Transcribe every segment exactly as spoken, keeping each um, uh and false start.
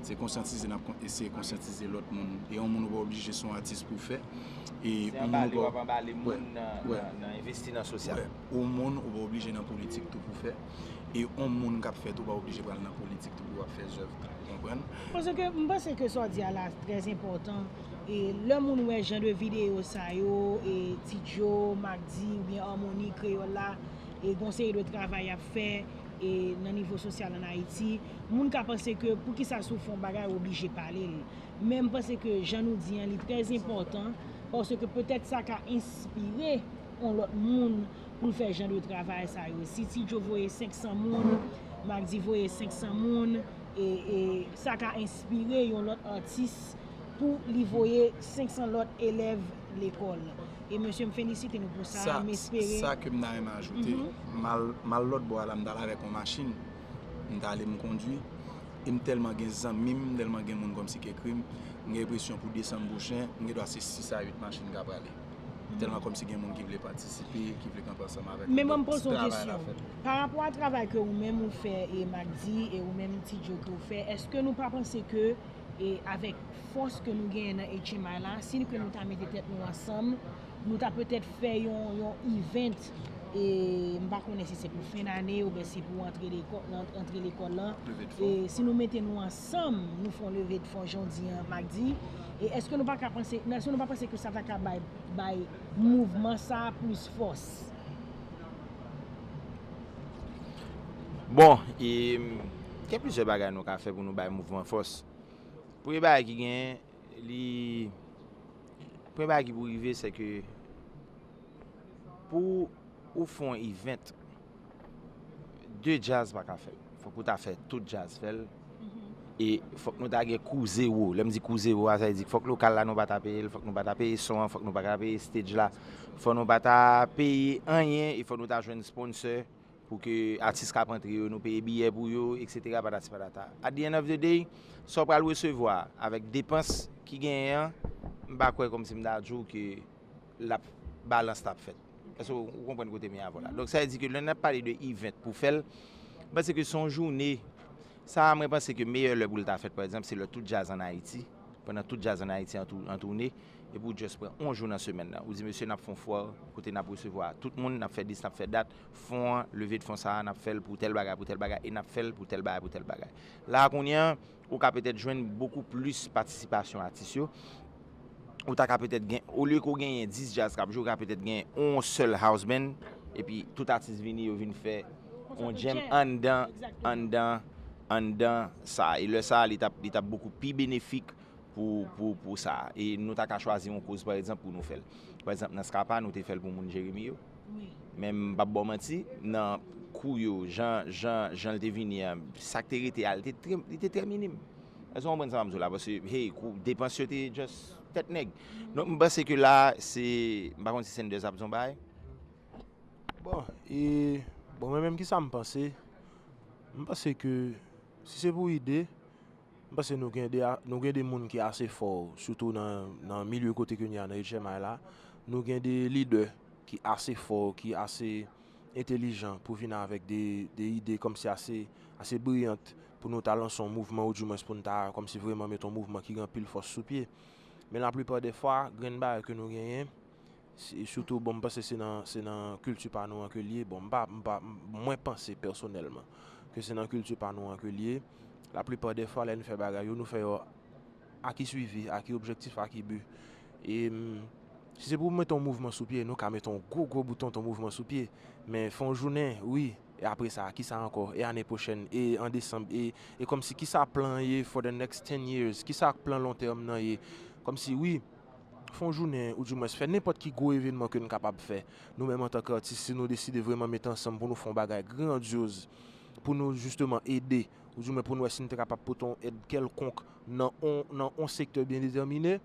Se konsyantize n ap kon- eseye konsyantize lòt moun. E yon moun ou pa oblije se yon atis pou w fè. E Se yon moun anbale w ou ap anbale wè, moun nan, wè. Nan, nan envesti nan sosyal. Wè, yon moun ou pa oblije nan politik tou pou fè. E yon moun k ap fè tou pa oblije pral nan politik tou pou w ap fè zèv tou, ou konprann? Paske m panse ke sa w di a la trè enpòtan. E lè moun wè jan de videyo sa yo, e Ti Joe, Magdi oubyen Harmonie Kreyòl la, e gon seri de travay y ap fè e nan nivo sosyal ann Ayiti, moun ka panse ke poukisa si w fè yon bagay ou oblije pale l. Men m panse ke jan nou di an, li trè enpòtan, paske petèt sa ka enspire yon lòt moun pou l fè jan de travay sa yo. Si Ti Joe voye senk san moun, Magdi voye senk san moun, e, e sa ka enspire yon lòt atis pou li voye senk san lòt elèv lekòl. E mesye, m felisite nou pou sa, Sa, m espere. Sa ke m ta renmen ajoute, m al, m al lòt bò a la, m t al avèk yon machin, m t ale m kondwi, e m tèlman gen zanmi m, m tèlman gen moun kòmsi k ekri m, m gen enpresyon pou desanm pwochen, m gen dwa se sis a uit machin k ap prale. Tèlman kòmsi gen moun ki vle patisipe, ki vle kanpe ansanm avèk nou. Men mwen m Donk, poze yon travay la kesyon. fèt. Pa rapò a travay ke ou menm ou fè e Magdi e ou menm Ti Joe ke ou fè, èske nou pa panse ke e avèk fòs ke nou genyen nan H M I la, si ke nou ta mete tèt nou ansanm, nou ta petèt fè yon, yon event, e m pa konnen si se pou fen dane oubyen si pou antre lekòl, antre lekòl lan. Leve de fon. E si nou mete nou ansanm, nou fè yon leve de fon jan w di an Magdi, e èske nou pa ka panse, èske nou pa panse ke sa ta ka bay, bay mouvman sa a plis fòs? Bon, e, gen plizyè bagay nou ka fè pou nou bay mouvman fòs. Premye bagay ki genyen, li, premye bagay ki pou rive, se ke pou ou fè yon event, de djaz pa ka fè l. Fòk ou ta fè tout djaz fè l. E fòk nou ta gen kou zewo. Lè m di kou zewo a, sa vle di fòk lokal la nou pa ta peye l, fòk nou pa ta peye son an, fòk nou pa ta peye stage la, fòk nou pa ta peye anyen, e fòk nou ta jwenn sponsor pou ke atis k ap antre yo, nou peye biyè pou yo, et cetera, patati patata. At the end of the day, sa w pral resevwa avèk depans ki genyen an, m pa kwè kòmsi m ta di w ke l ap, balans t ap fèt. Èske w, ou konprann kote m ye avè w la? Donk, sa vle di ke lè n ap pale de event pou fè l, m panse ke se yon jounen, sa a, mwen panse ke meyè lè pou l ta fèt, pa egzanp, se lè tout djaz ann Ayiti, pandan tout djaz ann Ayiti an tou-, an toune, epi w just pran yon jou nan semèn nan. Ou di, mesye, n ap fè yon fwa kote n ap resevwa tout moun, n ap fè dis, n ap fè dat, fon an, leve de fon sa a, n ap fè l pou tèl bagay, pou tèl bagay, e n ap fè l pou tèl bagay, pou tèl bagay. La a, kounye a, ou ka petèt jwenn bokou plis patisipasyon atis yo. Ou ta ka petèt gen, olye ke w genyen dis djaz k ap jwe, ou ka petèt gen yon sèl house band, epi tout atis vini, yo vin fè yon jam anndan, anndan, anndan sa. E lè sa a, li t ap, li t ap bokou pi benefik pou, pou, pou sa. E nou ta ka chwazi yon koz, pa egzanp, pou nou fè l. Pa egzanp, nan Scapa, nou te fè l pou moun Jeremi yo. Men m p ap ba w manti, nan kou yo, jan, jan, jan l te vini an, sa k te rete a, li te trè, li te trè minim. Èske w konprann sa m ap di w la? Paske, hey, kou, depans yo te just tèt nèg. Donk, m panse ke la, se, m pa konn si Sanders ap di yon bagay. Bon, e, bon, mwen menm, kisa m panse? M panse ke, si se pou ide, m panse nou gen de, nou gen de moun ki ase fò, sitou nan, nan milye kote ke n ye a, nan H M I la. Nou gen de lidè ki ase fò, ki ase entelijan pou vin avèk de, de ide kòmsi ase, ase briyant pou nou ta lanse yon mouvman, oudimwens pou n ta kòmsi vrèman mete yon mouvman ki gen anpil fòs sou pye. Men laplipa dè fwa, grenn bagay ke nou genyen, si-, sitou, bon, m panse se nan, se nan kilti pa nou an ke l ye. Bon, m pa, m pa, mwen panse pèsonèlman ke se nan kilti pa nou an ke l ye. Laplipa dè fwa, lè n fè bagay yo, nou fè yo a ki swivi, a ki objektif, a ki bi. E, m, si se pou mete yon mouvman sou pye, nou ka mete yon gwo, gwo bout yon mouvman sou pye. Men fè yon jounen, wi. E apre sa, kisa ankò? E ane pwochèn? E an desanm? E, e kòmsi kisa plan ye for the next ten years? Kisa plan lon tèm nan ye? Kòmsi, wi, fè yon jounen, oudimwens fè nenpòt ki gwo evènman ke n kapab fè. Nou menm antanke atis, si nou deside vrèman mete ansanm pou nou fè yon bagay grandyoz, pou nou jisteman ede, oudimwen pou nou wè si n te kapab pote yon èd kèlkonk nan on, nan on sektè byen detèmine,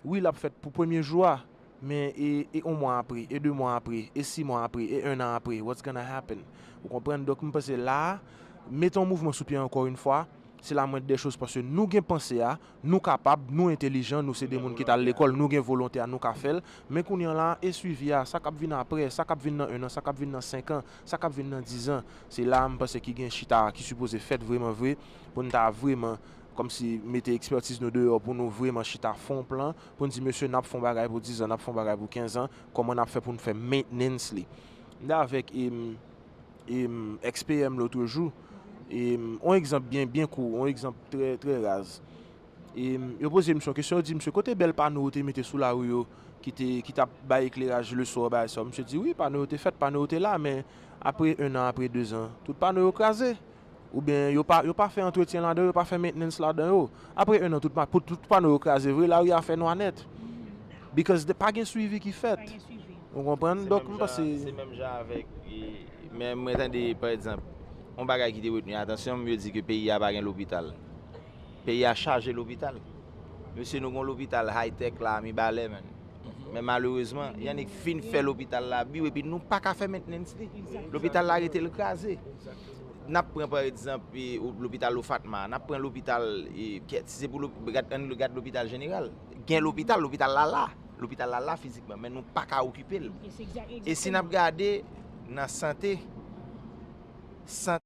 wi, l ap fèt pou premye jou a, men e, e yon mwa apre, e de mwa apre, e sis mwa apre, e en an apre, what's gonna happen? Ou konprann? Donk, m panse la a, mete yon mouvman sou pye ankò yon fwa, se la mwend dè choz, paske nou gen panse a, nou kapab, nou entelijan, nou se de moun ki t al lekòl, nou gen volonte a, nou ka fè l. Men kounye a la, e swivi a, sa k ap vin apre, sa k ap vin nan en an, sa k ap vin nan senk an, sa k ap vin nan diz an, se la a m panse ki gen chita a ki sipoze fèt vrèman vre, pou n ta vrèman kòmsi mete ekspètiz nou deyò pou nou vrèman chita fè yon plan, pou n di, mesye, n ap fè yon bagay pou diz an, n ap fè yon bagay pou kenz an, kòman n ap fè pou n fè maintenance li. M te avèk, em, em, ex P M lòt jou, em, yon egzanp byen, byen kou, yon egzanp trè, trè raz. Em, yo poze misye yon kesyon, yo di, misye, kote bèl pano yo te mete sou lari yo, ki te, ki t ap bay ekleraj leswa, bagay sa yo? Misye di, wi, pano yo te fèt, pano yo te la, men apre en an, apre de zan, tout pano yo kraze. Oubyen yo pa, yo pa fè antretyen ladan yo, yo pa fè maintenance ladan yo. Apre en an, tout, pa- pou tout pano yo kraze vre, lari a fè nwa nèt. Because de, pa gen swivi ki fèt. Ou konprann? Donk, m panse. Se menm jan avèk, e, men mwen tande, pa egzanp, yon bagay ki te retni atansyon m, yo di ke peyi a pa gen lopital. Peyi a chaje lopital. Mesye, nou gen lopital high-tech la, Mibalè, menm. Men malerezman, y annik fin fè lopital la bib, epi nou pa ka fè maintenance li. Lopital la rete l kraze. N ap pran, pa egzanp, e, o- lopital Ofatma, n ap pran lopital, e, kèt, si se pou lop- gad, ann gad lopital jeneral. Gen lopital, lopital la la. Lopital la la fizikman, men nou pa ka okipe l. E si n ap gade nan sante, sante,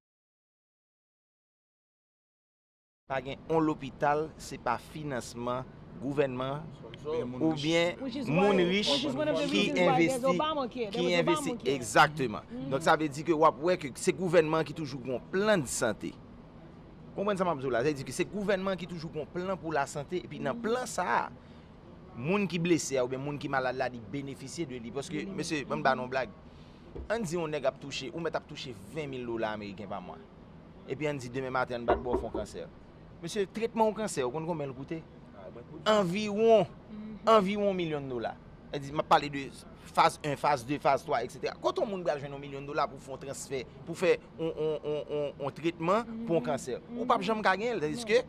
pa gen yon lopital, se pa finansman gouvènman oubyen moun rich ki envesti, ki envesti. Egzakteman. Donk, sa vle di ke w ap wè ke se gouvènman ki toujou gen yon plan de sante. Konprann sa m ap di w la? Sa vle di ke se gouvènman ki toujou gen yon plan pou lasante, epi nan plan sa a, moun ki blese a oubyen moun ki malad la, li benefisye de li. Paske, mesye, ban m ba nou yon blag. Ann di yon nèg ap touche, ou mèt ap touche ven mil dola ameriken pa mwa. Epi ann di demen maten, ann bat ba w fè yon kansè. Mesye, tretman yon kansè, ou konn konbyen l koute? Anviwon, anviwon yon milyon dola. Sa vle di, m ap pale de faz en, faz de, faz twa, etsetera. Kote yon moun pral jwenn yon milyon dola pou fè yon transfè, pou fè yon, yon, yon, yon, yon tretman pou yon kansè? Ou p ap janm ka genyen l. Tandiske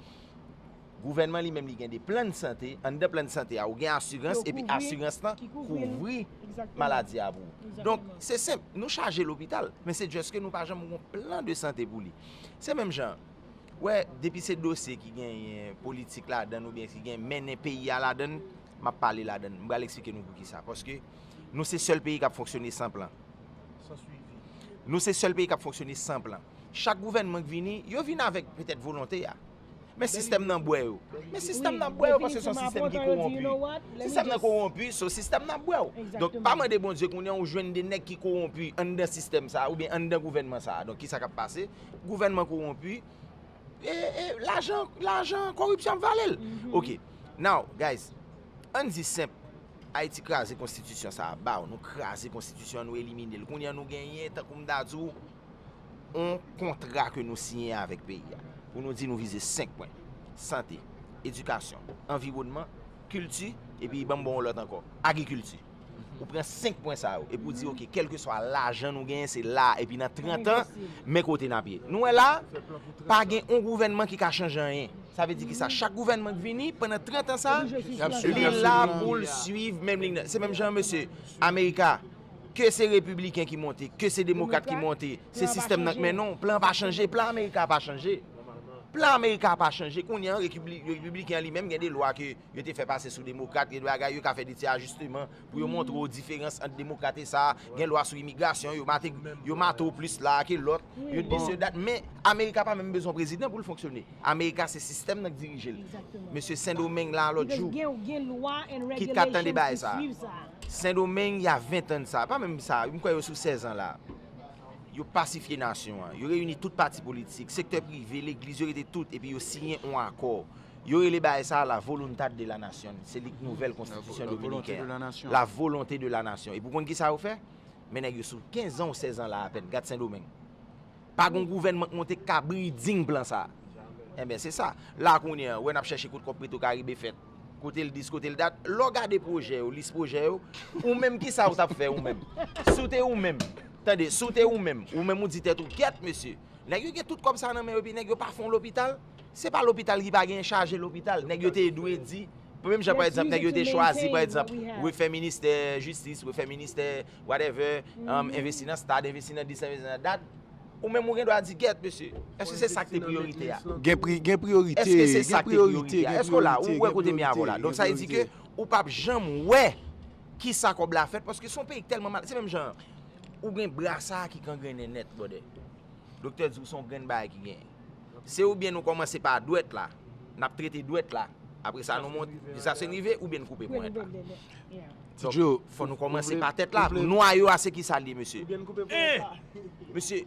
gouvènman li menm li gen de plan de sante, anndan plan de sante a, ou gen asirans, epi asirans lan kouvri maladi a pou ou. Donk, se senp, nou chaje lopital, men se just ke nou pa janm gen yon plan de sante pou li. Se menm jan, wè, depi se dosye ki genyen politik ladan l oubyen ki gen mennen peyi a ladan l, m ap pale ladan l. M pral eksplike nou poukisa. Paske nou se sèl peyi k ap fonksyone san plan. Nou se sèl peyi k ap fonksyone san plan. Chak gouvènman k vini, yo vin avèk petèt volonte a. Men sistèm nan bwè yo. Men sistèm nan bwè yo paske se yon sistèm ki kowonpi. Sistèm nan kowonpi, se yon sistèm nan bwè yo. Donk, pa mande Bondye kounye a ou jwenn de nèg ki kowonpi anndan sistèm sa a oubyen anndan gouvènman sa a. Donk, kisa k ap pase? Gouvènman kowonpi, e, e, lajan, lajan, koripsyon ap vale l. Ok. Now, guys, ann di senp, Ayiti kraze konstitisyon sa a ba w, nou kraze konstitisyon an, nou elimine l. Kounye a nou genyen, tankou m ta di w, yon kontra ke nou siyen avèk peyi a. Pou nou di nou vize senk pwen. Sante, edikasyon, anviwònman, kilti, epi ban m ba w yon lòt ankò, agrikilti. Ou pran senk pwen sa yo, epi ou di, ok, kèlkeswa lajan nou genyen, se la, epi nan trant an, men kote n ap ye. Nou wè la, pa gen yon gouvènman ki ka chanje anyen. Sa vle di kisa? Chak gouvènman k vini, pandan trant an sa, li la pou l swiv menm liy nan. Se menm jan, mesye, Amerika, ke se repibliken ki monte, ke se demokrat ki monte, se sistèm nan k mennen w. Plan pa chanje, plan Amerika pa chanje. Plan Amerika pa chanje. Kounye a, repibli-, repibliken an li menm gen de lwa ke yo te fè pase sou demokrat, gen de bagay yo ka fè de ti ajisteman pou yo montre w diferans ant demokrat e sa. Gen lwa sou imigrasyon, yo mate, yo mate w plis la ke lòt, yo dis yo dat. Men Amerika pa menm bezwen prezidan pou l fonksyone. Amerika se sistèm nan k dirije l. Mesye, Sendomeng la lòt jou, kit ka tande bagay sa. Sendomeng, y a ven tan de sa, pa menm sa, m kwè yo sou sèz an la. Yo pasifye nasyon an, yo reyini tout pati politik, sektè prive, legliz, yo rete tout, epi yo siyen yon akò. Yo rele bagay sa la voluntad de la nación. Se li k nouvèl konstitisyon dominiken an. La volonté de la nation. Epi w konn kisa yo fè? Men nèg yo sou kenz an ou sèz an la apèn. Gad Sendomeng. Pa gon gouvènman k monte k ka briding plan sa. Enben, se sa. La kounye a, wè n ap chèche kot kòb Petwokaribe fèt. Kote l dis, kote l dat. Lè w gade pwojè yo, lis pwojè yo, ou menm kisa ou t ap fè ou menm? Si w te ou menm, tande, si w te ou menm, ou menm ou di tèt ou, gyèt mesye, nèg yo gen tout kòb sa nan men yo, epi nèg yo pa fè yon lopital. Se pa lopital ki pa gen chaje lopital. Nèg yo te dwe di, menm jan pa egzanp, nèg yo te chwazi, pa egzanp, refè ministè jistis, refè ministè whatever, um, envesti nan stad, envesti nan dis, envesti nan dat. Ou menm ou gen dwa di, gyèt mesye, èske se sa k te priyorite a? Gen pri-, gen priyorite, gen priyorite, gen priyorite. Èske w la, ou wè kote m ye avè w la? Donk sa vle di ke ou p ap janm wè kisa kòb la fèt, paske se yon peyi k tèlman mal, se menm jan, ou gen bra sa a ki kangrennen nèt, brother. Doktè di w se yon grenn bagay ki genyen. Se oubyen nou kòmanse pa dwèt la, n ap trete dwèt la. Apre sa, nou monte, sa se rive, oubyen n koupe ponyèt la. Donk, fò nou kòmanse pa tèt la. Nwa yo a, se ki sa l ye, mesye? Mesye,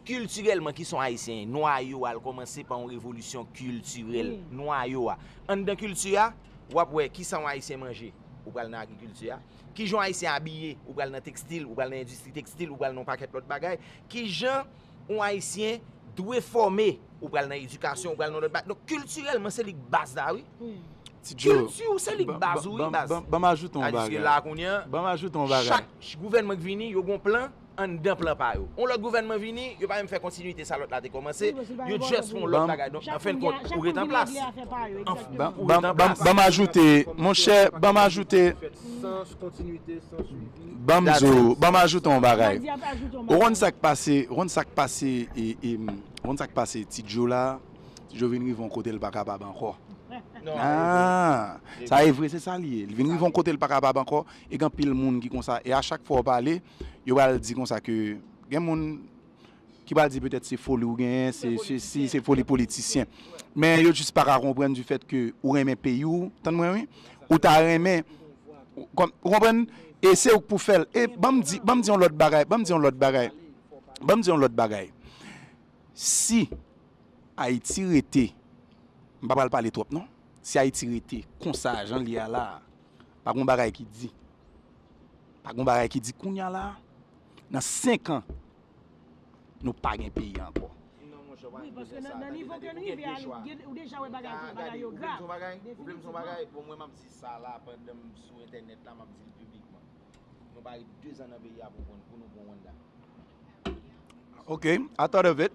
kiltirèlman, ki sa yon Ayisyen ye? Nwa yo a, l kòmanse pa yon revolisyon kiltirèl. Nwa yo a. Anndan kilti a, w ap wè ki sa yon Ayisyen manje. Ou pral nan agrikilti a. Ki jan yon Ayisyen abiye? Ou pral nan tekstil, ou pral nan endistri tekstil, ou pral nan yon pakèt lòt bagay. Ki jan yon Ayisyen dwe fòme? Ou pral nan edikasyon, ou pral nan lòt bagay. Donk, kiltirèlman, se li k baz la, wi. Kilti w, se li k baz ou, wi, baz. Ban m ajoute yon bagay. Adiske la, kounye a, ban m ajoute yon bagay. Chak gouvènman k vini, yo gon plan anndan plan pa yo. Yon lòt gouvènman vini, yo pa menm fè kontinwite sa lòt la te kòmanse, yo just fè yon lòt bagay. Donk, an fen de kont, ou ret an plas. Ban m ajoute, monchè, ban m ajoute. Ban m di w, ban m ajoute yon bagay. Ou konn sa k pase, ou konn sa k pase, e, e, ou konn sa k pase Ti Djo la? Ti Djo vin rive yon kote l pa kapab ankò. Ah, sa e vre, se sa l ye. L vin rive yon kote l pa kapab ankò, e gen anpil moun ki konsa. E a chak fwa w pale, yo pral di konsa ke gen moun ki pral di petèt se foli w genyen, se sesi, se foli politisyen. Men yo jis pa ka konprann du fait ke ou renmen peyi w, tann mwen wi, ou ta renmen, ou konprann, e se ou k pou fè l. E ban m di, ban m di yon lòt bagay, ban m di yon lòt bagay. Ban m di yon lòt bagay. Si Ayiti rete, m pa pral pale twòp non. Si Ayiti rete konsa jan l ye a la a, pa gon bagay ki di. Pa gon bagay ki di kounye a la a, nan senk an, nou pa gen peyi ankò. Wi, paske nan, nan nivo ke n rive a, ou deja wè bagay, bagay yo grav. Definitivman. Bon, mwen, m ap di sa la, pandan m sou entènèt la, m ap di l piblikman. Nou pa ret de zan nan peyi a pou, pou nou pran Rwanda. Ok, I thought of it.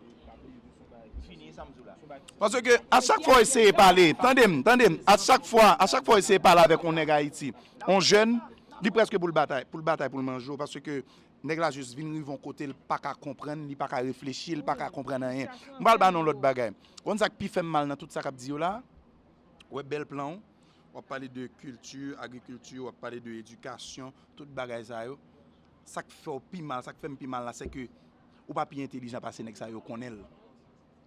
Paske a chak fwa w eseye pale, tande m, tande m, a chak fwa, a chak fwa w eseye pale avèk yon nèg Ayiti, yon jèn, li prèske pou l batay, pou l batay pou l manje w, paske nèg la jis vin rive yon kote l pa ka konprann, li pa ka reflechi, li pa ka konprann anyen. M pral ba nou yon lòt bagay. Konn sa k pi fè m mal nan tout sa k ap di yo la? Wè bèl plan w, w ap pale de kilti, agrikilti, w ap pale de edikasyon, tout bagay sa yo. Sa k fè w pi mal, sa k fè m pi mal la, se ke ou pa pi entelijan pase nèg sa yo konnen l.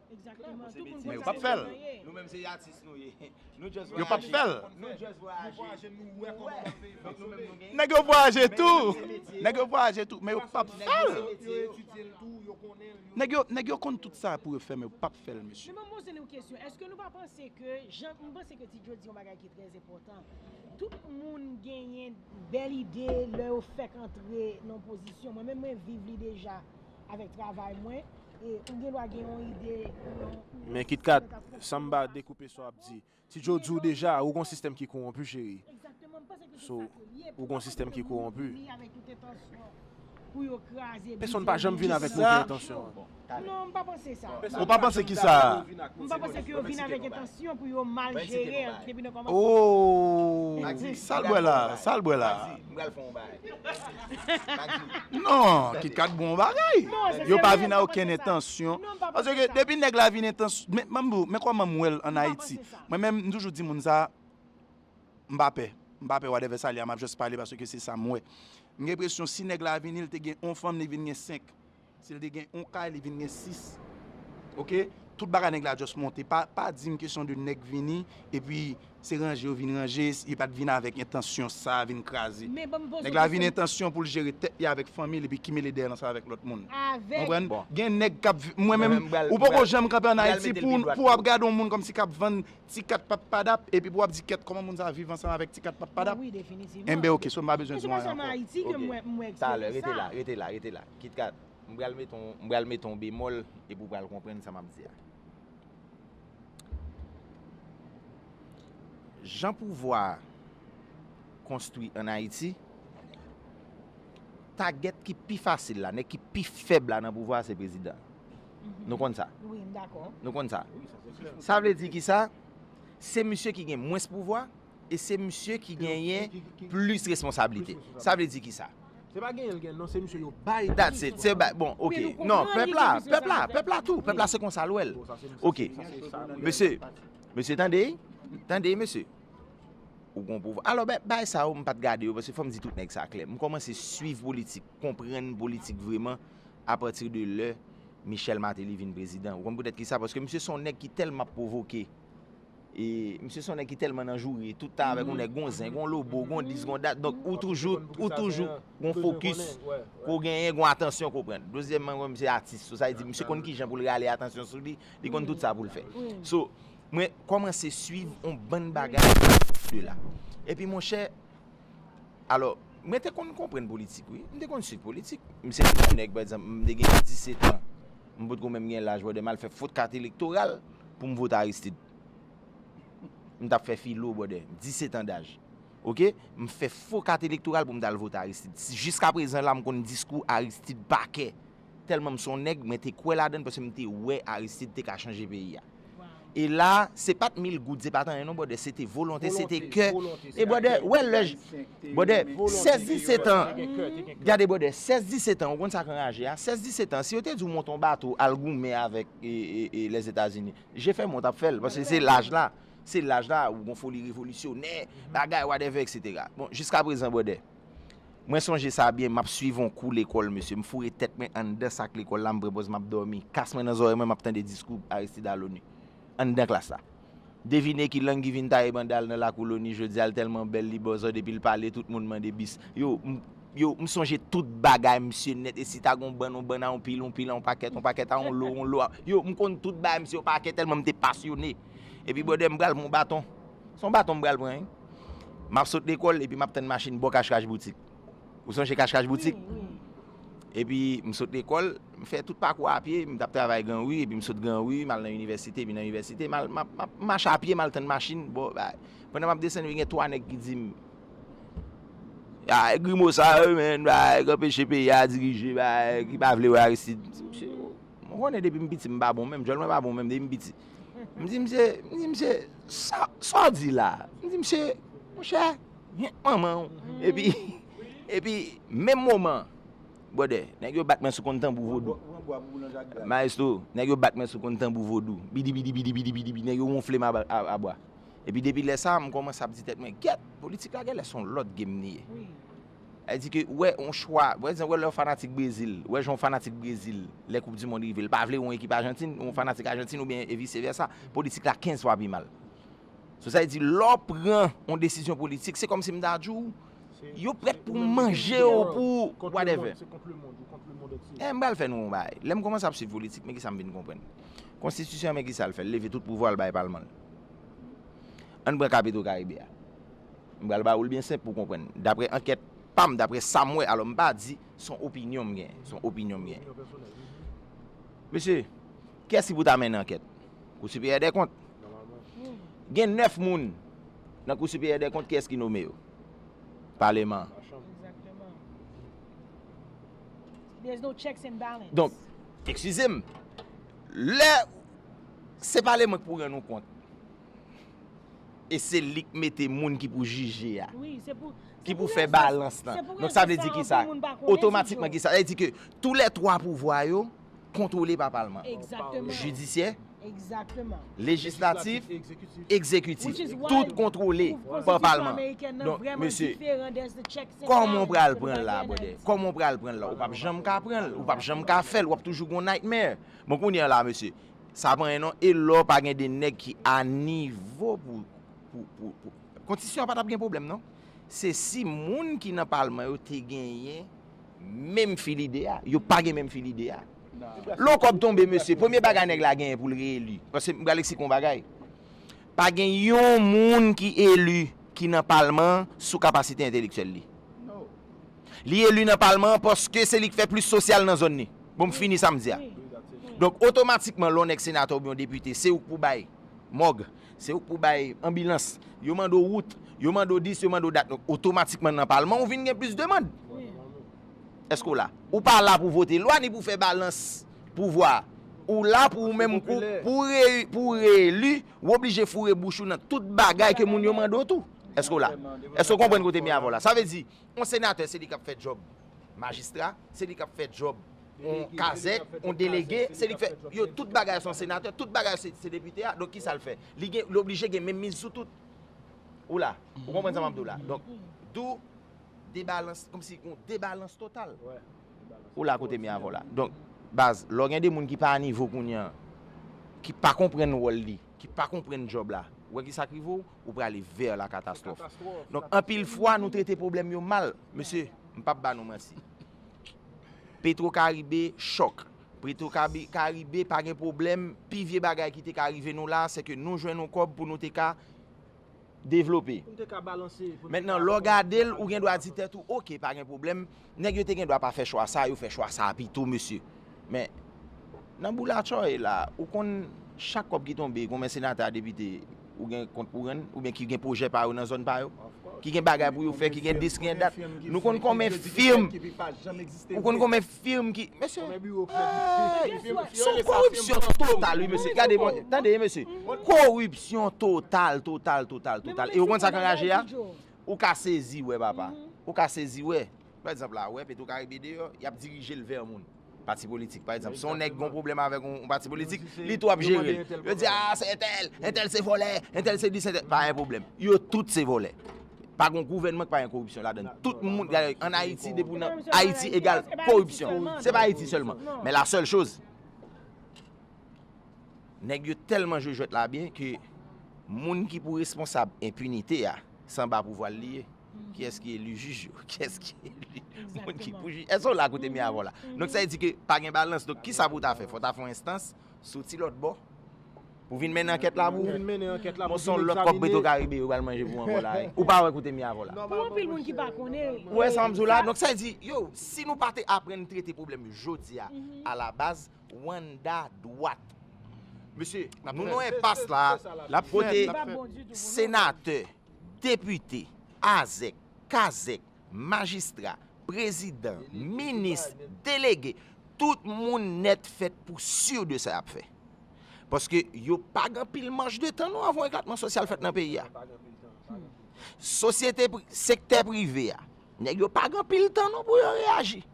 Men yo p ap fè l. Nou menm se atis nou ye. Yo p ap fè l. Nou just vwayaje. Nèg yo vwayaje tou. Nèg yo vwayaje tou, men yo p ap fè l. Nèg yo, nèg yo konn tout sa pou yo fè, men yo p ap fè l, mesye. Men mwen poze nou kesyon, èske nou pa panse ke, jan, m panse ke Ti Djo di yon bagay ki trè enpòtan. Tout moun genyen bèl ide lè yo fèk antre nan yon pozisyon. Mwen menm, mwen viv li deja avèk travay mwen. E ou gen dwa gen yon ide, yon, yon Men Kit Kat, sanba dekoupe sa w ap di. Ti Djo di w deja, ou gon sistèm ki kowonpi, cheri. So, ou gon sistèm ki kowonpi. Pèsonn pa janm vin avèk move entansyon an. Non, m pa panse sa. Ou pa panse ki sa? M pa panse ke yo vin avèk entansyon pou yo mal jere depi nan kòmansman. Oh, sa l bwè la, sa l bwè la. Non, Kit Kat bon bagay. Yo pa vin a okenn entansyon. Paske depi nèg la vin entansyon, men, men, men kòman m wè l ann Ayiti. Mwen menm, m toujou di moun sa, m pa pè. M pa pè whatever sa l ye a, m ap just pale paske se sa m wè. M gen enpresyon si nèg la vini, l te gen yon fanm, li vin gen senk. Si l te gen yon kay, li vin gen sis. Oke? Tout bagay nèg la just monte. Pa, pa di m kesyon de nèg vini, epi se ranje yo vin ranje, yo pa t vin avèk entansyon sa, vin kraze. Nèg la vin entansyon pou l jere tèt li avèk fanmi l, epi kimile dèyè l ansanm avèk lòt moun. Konprann? Gen nèg k ap vi-, mwen menm, ou poko janm kanpe ann Ayiti pou, pou w ap gade yon moun kòmsi k ap vann ti kat pap padap, epi pou w ap di kèt kòman moun sa viv ansanm avèk ti kat pap padap. Enben, oke, so m pa bezwen di w anyen ankò. Oke. Talè, rete la, rete la, rete la. Kit Kat, m pral mete w, m pral mete w bemòl, epi w pral konprann sa m ap di a. Jan pouvwa a konstwi ann Ayiti, tagèt ki pi fasil la, nèg ki pi fèb la nan pouvwa a, se prezidan. Nou konn sa. Wi, m dakò. Nou konn sa. Sa vle di ki sa? Se misye ki gen mwens pouvwa e se misye ki genyen plis responsablite. Sa vle di ki sa? Se pa genyen l gen, non, se misye yo bay. That's it. Se bay, bon, oke. Non, pèp la, pèp la, pèp la tou, pèp la se konsa l wè l. Oke. Mesye, mesye, tande, tande, mesye. Ou gon pouvwa. Alò, bay, bay sa yo, m pa t gade yo, paske fò m di tout nèg sa klè. M kòmanse swiv politik, konprann politik vrèman, apati de lè Michel Martelly vin prezidan. Ou konn poutèt ki sa? Paske misye se yon nèg ki tèlman ap pwovoke. E misye se yon nèg ki tèlman nan joure, tout tan avèk yon nèg, gon zen, gon lobo, gon dis, gon dat. Donk, ou toujou, ou toujou gon fokis ke w genyen, gon atansyon ke w pran. Dezyèmman, misye atis. So, sa vle di, misye konn kijan pou l rale atansyon sou li, li konn tout sa pou l fè. So, mwen kòmanse swiv yon bann bagay de la. Epi, monchè, alò, mwen te konn konprann politik, wi. M te konn swiv politik. M se yon nèg, pa egzanp, m te gen disèt an. M potko menm gen laj, brother, m al fè fo kat elektoral pou m vote Aristide. M t ap fè filo, brother. Disèt an daj. Oke? M fè fo kat elektoral pou m t al vote Aristide. Si, jiska prezan la, m konn diskou Aristide pa kè. Tèlman m se yon nèg, mwen te kwè ladan l paske m te wè Aristide te ka chanje peyi a. E la, se pa t mil goud, se pa t anyen non, brother, se te volonte, se te kè. E brother, wè lè, brother, sèz disèt an, gade brother, sèz disèt an, ou konn sa k anraje a? Sèz disèt an, si yo te di w monte yon bato, al goumen avèk e, e, e, Lèzetazini, je fèmen w t ap fè l, paske se laj la, se laj la, ou gon foli revolisyonè, bagay, whatever, et cetera. Bon, jiska prezan, brother, mwen sonje sa byen, m ap swiv yon kou lekòl, mesye. M foure tèt mwen anndan sak lekòl la, m pran pòz m ap dòmi. Kas mwen nan zòrèy mwen, m ap tande diskou Aristide a l'ONU. Anndan klas la. Devine ki lang ki vin taye banda l nan lakou l'ONU jodi a, l tèlman bèl, li bòzò, depi l pale, tout moun mande bis. Yo, m, yo, m sonje tout bagay, mesye, nèt. E si ta gon bann, yon bann a yon pil, yon pil a yon pakèt, yon pakèt a yon lo, yon lo a. Yo, m konn tout bagay, mesye, yon pakèt, tèlman m te pasyone. Epi, brother, m pral pran yon baton. Se yon baton m pral pran, wi. M ap sot lekòl, epi m ap tann machin bò Cash Cash Boutique. Ou sonje Cash Cash Boutique? Epi, m sot lekòl, m fè tout pakou a pye, m t ap travay Gran Ri, epi m sot Gran Ri, m al nan inivèsite, epi nan inivèsite, m al, m ap, m ap mache a pye, m al tann machin, bò, bay. Pandan m ap desann, gen twa nèg ki di m, "Ah, grimo sa yo, menn, bay, k anpeche peyi a dirije, bay, ki pa vle wè Aristide." M konnen depi m piti, m pa bon menm, djòl mwen pa bon menm, depi m piti. M di misye, m di misye, "Sa, sa w di la?" M di misye, "Monchè, gen manman w." Epi, epi, menm moman, brother, nèg yo bat mwen sou konn tanbou vodou. Maestro, nèg yo bat mwen sou konn tanbou vodou. Bidi, bidi, bidi, bidi, bidi, bidi, nèg yo wonfle m a, a, a bwa. Epi depi lè sa a, m kòmanse ap di tèt mwen, "Gèt, politik la genlè se yon lòt game li ye." Sa vle di ke, wè, yon chwa, wè, wè lè yon fanatik Brezil, wè jan yon fanatik Brezil, lè Koup di Mond rive, l pa vle yon ekip Ajantin, yon fanatik Ajantin oubyen e vise vèsa, politik la kenz fwa pi mal. So, sa vle di, lè w pran yon desizyon politik, se kòmsi m ta di w, yo prèt pou manje w, pou whatever. Eh, m pral fè nou yon bagay. Lè m kòmanse ap swiv politik, men kisa m vin konprann. Konstitisyon an, men kisa l fè? L leve tout pouvwa l bay palman l. Ann pran ka Petro Caribe a. M pral ba ou l byen senp pou w konprann. Daprè ankèt pa m, daprè sa m wè, alò m pa di, se yon opinyon m gen. Se yon opinyon m gen. Mesye, kiyès ki pou ta mennen ankèt? Kou Siperyè dè Kont. Gen nèf moun nan Kou Siperyè dè Kont, kiyès ki nome yo? Paleman an. Donk, eskize m, lè se paleman k pou rann ou kont, e se li k mete moun ki pou jije a, ki pou fè balans lan. Donk, sa vle di ki sa? Otomatikman, ki sa? Sa vle di ke tou lè twa pouvwa yo kontwole pa palman. Jidisyè, lejislatif, egzekitif. Tout kontwole pa palman. Donk, mesye, kòman w pral pran l la, brother? Kòman w pral pran l la? Ou p ap janm ka pran l, ou p ap janm ka fè l, w ap toujou gon nightmare. Bon, kounye a la, mesye, sa pa anyen non, e lè w pa gen de nèg ki a nivo pou, pou, pou, pou, konstitisyon an pa t ap gen pwoblèm non. Se si moun ki nan palman yo te genyen menm fil ide a. Yo pa gen menm fil ide a. Lè yon kòb tonbe, mesye, premye bagay nèg la genyen pou l reyeli. Paske m pral eksplike yon bagay. Pa gen yon moun ki eli ki nan palman an sou kapasite entelektyèl li. Li eli nan palman an paske se li k fè plis sosyal nan zòn li. Bon, m fini sa m di a. Donk, otomatikman, lè yon nèg senatè oubyen yon depite, se ou k pou bay mòg, se ou k pou bay anbilans, yo mande w wout, yo mande w dis, yo mande w dat. Donk, otomatikman nan palman, ou vin gen plis demann. Èske w la? Ou pa la pou vote lwa, ni pou fè balans pouvwa. Ou la pou ou menm, pou, pou re-, pou w reeli, ou oblije foure bouch ou nan tout bagay ke moun yo mande w tou. Èske w la? Èske w konprann kote m ye avè w la? Sa vle di, yon senatè, se li k ap fè djòb majistra, se li k ap fè djòb yon kazèk, yon delege, se li k fè, yo, tout bagay se yon senatè, tout bagay se, se depite a. Donk, kisa l fè? Li gen, li oblije gen menm miz sou tout. Ou la? Ou konprann sa m ap di w la? Donk, dou debalans, kòmsi yon debalans total. Ou la kote m ye avè w la. Donk, baz, lè w gen de moun ki pa a nivo kounye a, ki pa konprann wòl li, ki pa konprann djòb la, ou wè ki sa k rive w, ou prale vè la katastwòf. Donk, anpil fwa, nou trete pwoblèm yo mal. Mesye, m p ap ba nou manti. Petro Caribe chòk. Petro Caribe pa gen pwoblèm. Pi vye bagay ki te ka rive nou la, se ke nou jwenn yon kòb pou nou te ka devlope. Mentnan, lè w gade l, ou gen dwa di tèt ou, oke, pa gen pwoblèm. Nèg yo te gen dwa pa fè chwa sa, yo fè chwa sa pito, mesye. Men, nan boul a tchòy la, ou konn chak kòb ki tonbe, konbyen senatè a depite ou gen kont pou rann, oubyen ki gen pwojè pa yo nan zòn pa yo, ki gen bagay pou yo fè, ki gen dis, ki gen dat. Nou konn konbyen fim, ou konn konbyen fim ki, mesye, se yon koripsyon total, wi, mesye. Gade, tande, mesye. Koripsyon total, total, total, total. E ou konn sa k anraje a? Ou ka sezi wè, papa. Ou ka sezi wè. Pa egzanp la, wè, Petro Caribe deyò, y ap dirije l vè moun. Pati politik. Pa egzanp, si yon nèg gen yon pwoblèm avèk yon, yon pati politik, li tou ap jere l. Yo di, a, se entèl, entèl se vòlè, entèl se dis, entèl. Pa gen pwoblèm. Yo tout se vòlè. Pa gen gouvènman ki pa gen koripsyon ladan l. Tout moun, gade, ann Ayiti, depi w nan Ayiti egal koripsyon. Se pa Ayiti sèlman. Men la sèl choz, nèg yo tèlman jwe jwèt la byen ke moun ki pou responsab enpinite a, se anba pouvwa l li ye. Kiyès ki eli jij yo? Kiyès ki eli moun ki pou jij? Èske w la kote mi avè w la? Donk, sa vle di ke pa gen balans. Donk, kisa pou w ta fè? Fò w ta fè yon enstans soti lòt bò pou vin mennen ankèt la pou ou. Bon, se yon lòt kòb Petro Caribe yo pral manje pou ou ankò la, wi. Ou pa wè kote mi avè w la. Pou anpil moun ki pa konnen. Ou wè sa m di w la? Donk, sa vle di, yo, si nou pa te aprann trete pwoblèm yo jodi a, a la baz, Rwanda dwat. Mesye, nou nan enpas la, kote senatè, depite, azèk, kazèk, majistra, prezidan, minis, delege, tout moun nèt fèt pou si de sa y ap fè. Paske yo pa gen anpil manch de tan non avan eklatman sosyal fèt nan peyi a. Sosyete pri-, sektè prive a, nèg yo pa gen anpil tan non pou yo reyaji.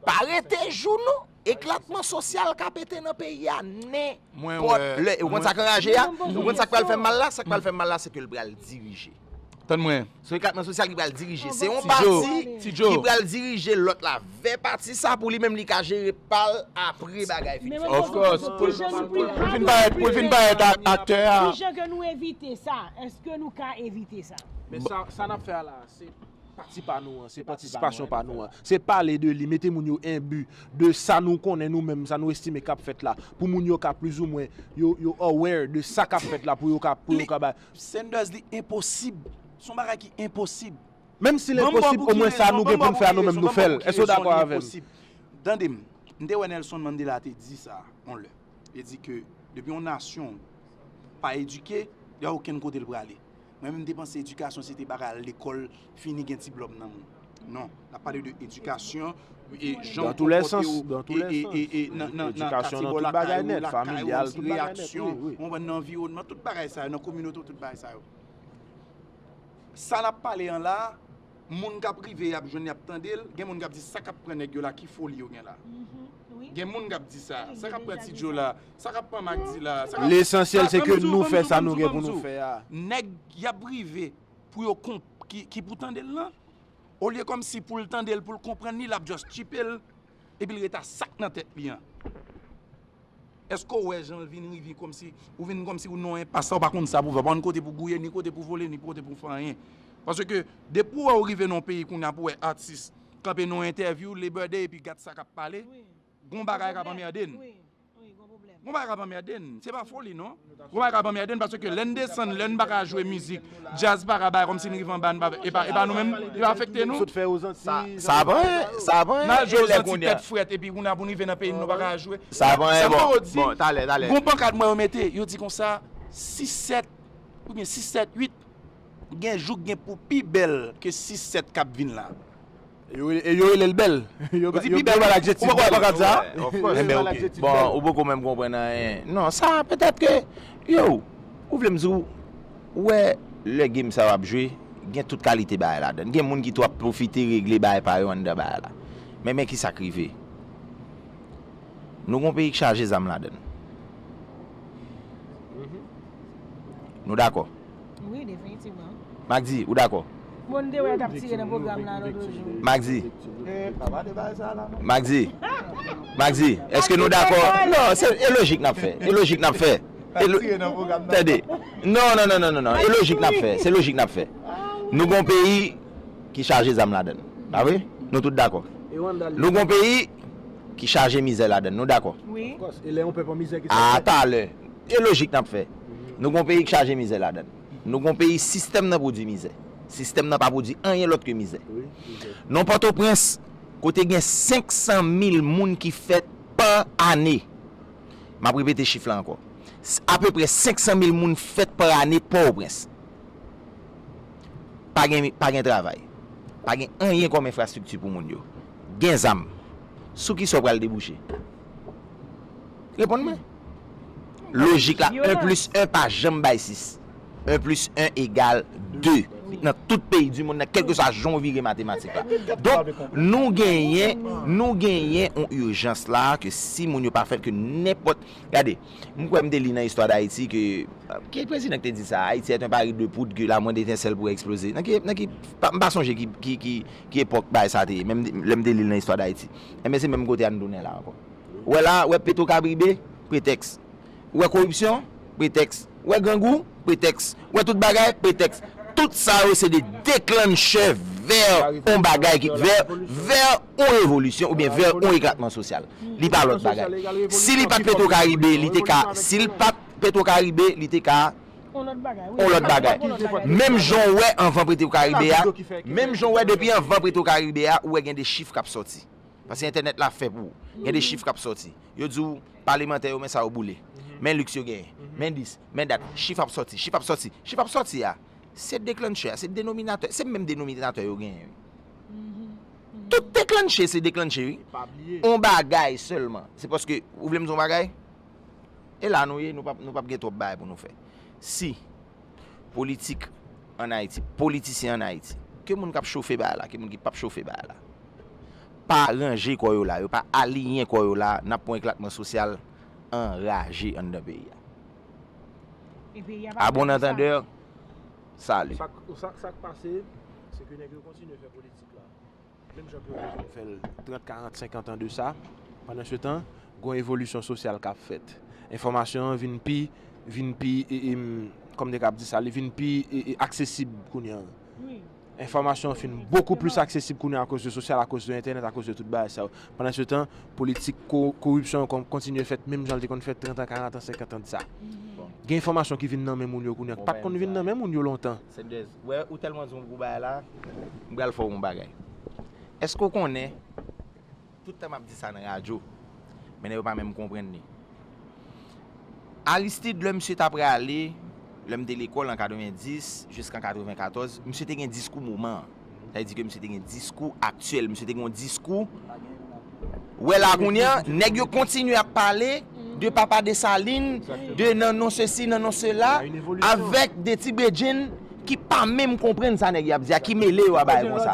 Pa rete jou non. Eklatman sosyal ka pete nan peyi a nenpòt lè. E ou konn sa k anraje a? Ou konn sa k pral fè mal la? Sa k pral fè mal la, se ke l pral dirije. Tann mwen. Se eklatman sosyal ki pral dirije. Se yon pati ki pral dirije lòt la vè pati sa pou li menm li ka jere pa l apre bagay fin fèt. Of course. Pou l fin parèt, pou l fin parèt aktè a. Kijan ke nou evite sa? Èske nou ka evite sa? Men sa, sa n ap fè a la, se pati pa nou an, se patisipasyon pa nou an. Se pale de li, mete moun yo enbi de sa nou konnen nou menm, sa nou estime k ap fèt la. Pou moun yo ka plizoumwen, yo, yo aware de sa k ap fèt la, pou yo ka, pou yo ka bay. Sanders, li enposib. Se yon bagay ki enposib. Menm si l enposib, omwen sa nou gen pou n fè a nou menm, nou fè l. Èske w dakò avè m? Tande m, m te wè Nelson Mandela te di sa, yon lè. Li di ke depi yon nasyon pa edike, li pa okenn kote l prale. Mwen menm, m te panse edikasyon se te bagay al lekòl, fini gen diplòm nan men w. Non, n ap pale de edikasyon, e jan w konpòte w, e, e, e, e nan, nan, nan katye bò lakay ou, lakay ou, nan ti reyaksyon, ou konprann, nan anviwònman, tout bagay sa yo, nan kominote w, tout bagay sa yo. Sa n ap pale an la, moun k ap rive, y ap jwenn, y ap tande l, gen moun k ap di, sa k ap pran nèg yo la, ki foli yo gen la? Gen moun k ap di sa, sa k ap pran Ti Djo la, sa k ap pran Magdi la, sa k ap, lesansyèl se ke nou fè sa nou gen pou nou fè a. Nèg y ap rive pou yo konp-, ki, ki pou tande l lan, olye kòmsi pou l tande l, pou l konprann li, l ap just chipe l, epi l ret a sa k nan tèt li an. Èske w wè jan l vin rive kòmsi, ou vin kòmsi ou nan yon enpas la, ou pa konn sa pou w fè, ou pa konn kote pou w gouye, ni kote pou w vole, ni kote pou w fè anyen? Paske depi w wè ou rive nan yon peyi kounye a pou w wè atis kanpe nan yon entèvyou, Labor Day, epi gad sa k ap pale, gon bagay k ap anmède n. Gon bagay k ap anmède n. Se pa foli, non. Gon bagay k ap anmède n, paske lè n desann, lè n pa ka jwe mizik, djaz pa ka bay, kòmsi n rive anba, n pa, e pa, e pa nou menm, li pa afekte nou. Sa, sa pa, sa pa, n al jwe Ozanti tèt frèt, epi kounye a pou n rive nan peyi n, nou pa ka jwe. Sa pa, sa bon, bon, talè, talè. Gon pankad mwen yo mete, yo di konsa, sis sèt, oubyen sis sèt uit, gen jou k gen pou pi bèl ke sis sèt k ap vin la. Yo, e yo rele l bèl. Yo, yo, yo ba l adjektif bèl. Enben, ok. Bon, ou poko menm konprann anyen. Non, sa, petèt ke, yo, ou vle m di w, ou wè, lè game sa yo ap jwe, gen tout kalite bagay ladan l. Gen moun ki tou ap pwofite regle bagay pa yo anndan bagay la. Men, men ki sa k rive. Nou gon peyi k chaje zam ladan l. Nou dakò? Wi, definitivman. Magdi, ou dakò? Bon, m te wè y ap tire nan pwogram la lòt jou. Magdi. Magdi. Magdi, èske nou dakò? Non, se, e lojik n ap fè. E lojik n ap fè. E lo- Tire nan pwogram nan. Tande. Non, non, non, non, non, non. E lojik n ap fè. Se lojik n ap fè. Nou gon peyi ki chaje zam ladan l. Pa vre? Nou tout dakò. Nou gon peyi ki chaje mizè ladan l. Nou dakò? Wi. E lè yon pèp an mizè ki A talè. E lojik n ap fè. Nou gon peyi ki chaje mizè ladan l. Nou gon peyi sistèm nan pwodui mizè. Sistèm nan pa pwodui anyen lòt ke mizè. Non Pòtoprens, kote gen senk san mil moun ki fèt pa ane. M ap repete chif la ankò. Apeprè senk san mil moun fèt pa ane Pòtoprens. Pa gen, pa gen travay. Pa gen anyen kòm enfrastrikti pou moun yo. Gen zam. Sou kisa w pral debouche? Reponn mwen. Lojik la, en plis en pa janm bay sis. En plis en egal de. Nan tout peyi di monn nan, kèlkeswa jan w vire matematik la. Donk, nou genyen, nou genyen yon ijans la ke si moun yo pa fèt ke nenpòt. Gade, m kwè m te li nan istwa Dayiti ke. Ki prezidan ki te di sa? Haïti est un baril de poudre que la moindre étincelle pourrait exploser. Nan ki, nan ki, pa- m pa sonje ki, ki, ki, ki epòk bagay sa te ye, menm lè m te li l nan istwa Dayiti. Enben, se menm kote a n tounen la ankò. Ou wè la, ou wè Petro Caribe, pretèks. Ou wè koripsyon, pretèks. Ou wè grangou, pretèks. Ou wè tout bagay, pretèks. Tout sa yo se de deklanchè vè yon bagay ki, vè, vè yon revolisyon oubyen vè yon eklatman sosyal. Li pa lòt bagay. Si li pa t Petro Caribe, li te ka, si l pa t Petro Caribe, li te ka On lòt bagay. On lòt bagay. Menm jan w wè anvan Petro Caribe a, menm jan w wè depi anvan Petro Caribe a, ou wè gen de chif k ap sòti. Paske entènèt la fè pou ou. Gen de chif k ap sòti. Yo di w, palemantè yo, men sa yo boule. Men liks yo genyen. Men dis, men dat. Chif ap sòti, chif ap sòti, chif ap sòti a. Se deklanchè a, se denominatè, se menm denominatè yo genyen. Wi. Tout deklanchè, se deklanchè, wi. On bagay sèlman. Se paske, ou vle m di yon bagay? E la nou ye, nou p ap, nou p ap gen twòp bagay pou nou fè. Si politik ann Ayiti, politisyen ann Ayiti, ke moun k ap chofe bagay la, ke moun ki p ap chofe bagay la, pa ranje kò yo la, yo pa aliyen kò yo la, n ap pran eklatman sosyal anraje anndan peyi a. A bon antandè, sali. Sa k pase, se ke nèg yo kontinye fè politik la. Menm jan ke yo te fè l trant, karant, senkant an de sa, pandan se tan, gon evolisyon sosyal k ap fèt. Enfòmasyon an vin pi, vin pi, e, e, m, kòm te kab di sa, li vin pi e, e, aksesib kounye an. Enfòmasyon an fin bokou plis aksesib kounye an akoz de sosyal, akoz de entènèt, akoz de tout bagay sa yo. Pandan se tan, politik ko, koripsyon an kon, kontinye fèt menm jan l te konn fèt trant an, karant an, senkant an de sa. Gen enfòmasyon ki vin nan men moun yo kounye an, ki pa t konn vin nan men moun yo lontan. Sendez, wè, ou tèlman di yon gwo bagay la, m pral fè w yon bagay. Èske w konnen, tout tan m ap di sa nan radyo, men nèg yo pa menm konprann li. Aristide, lè misye t ap prale, lè m te lekòl an katrevenndis jiska katrevenkatòz, misye te gen diskou moman an. Sa vle di ke misye te gen diskou aktyèl, misye te gen yon diskou. Wè la kounye a, nèg yo kontinye ap pale de papa Desalin, de nan non sesi, nan non sela, avèk de ti bredjenn ki pa menm konprann sa nèg y ap di a, ki mele yo a bagay konsa.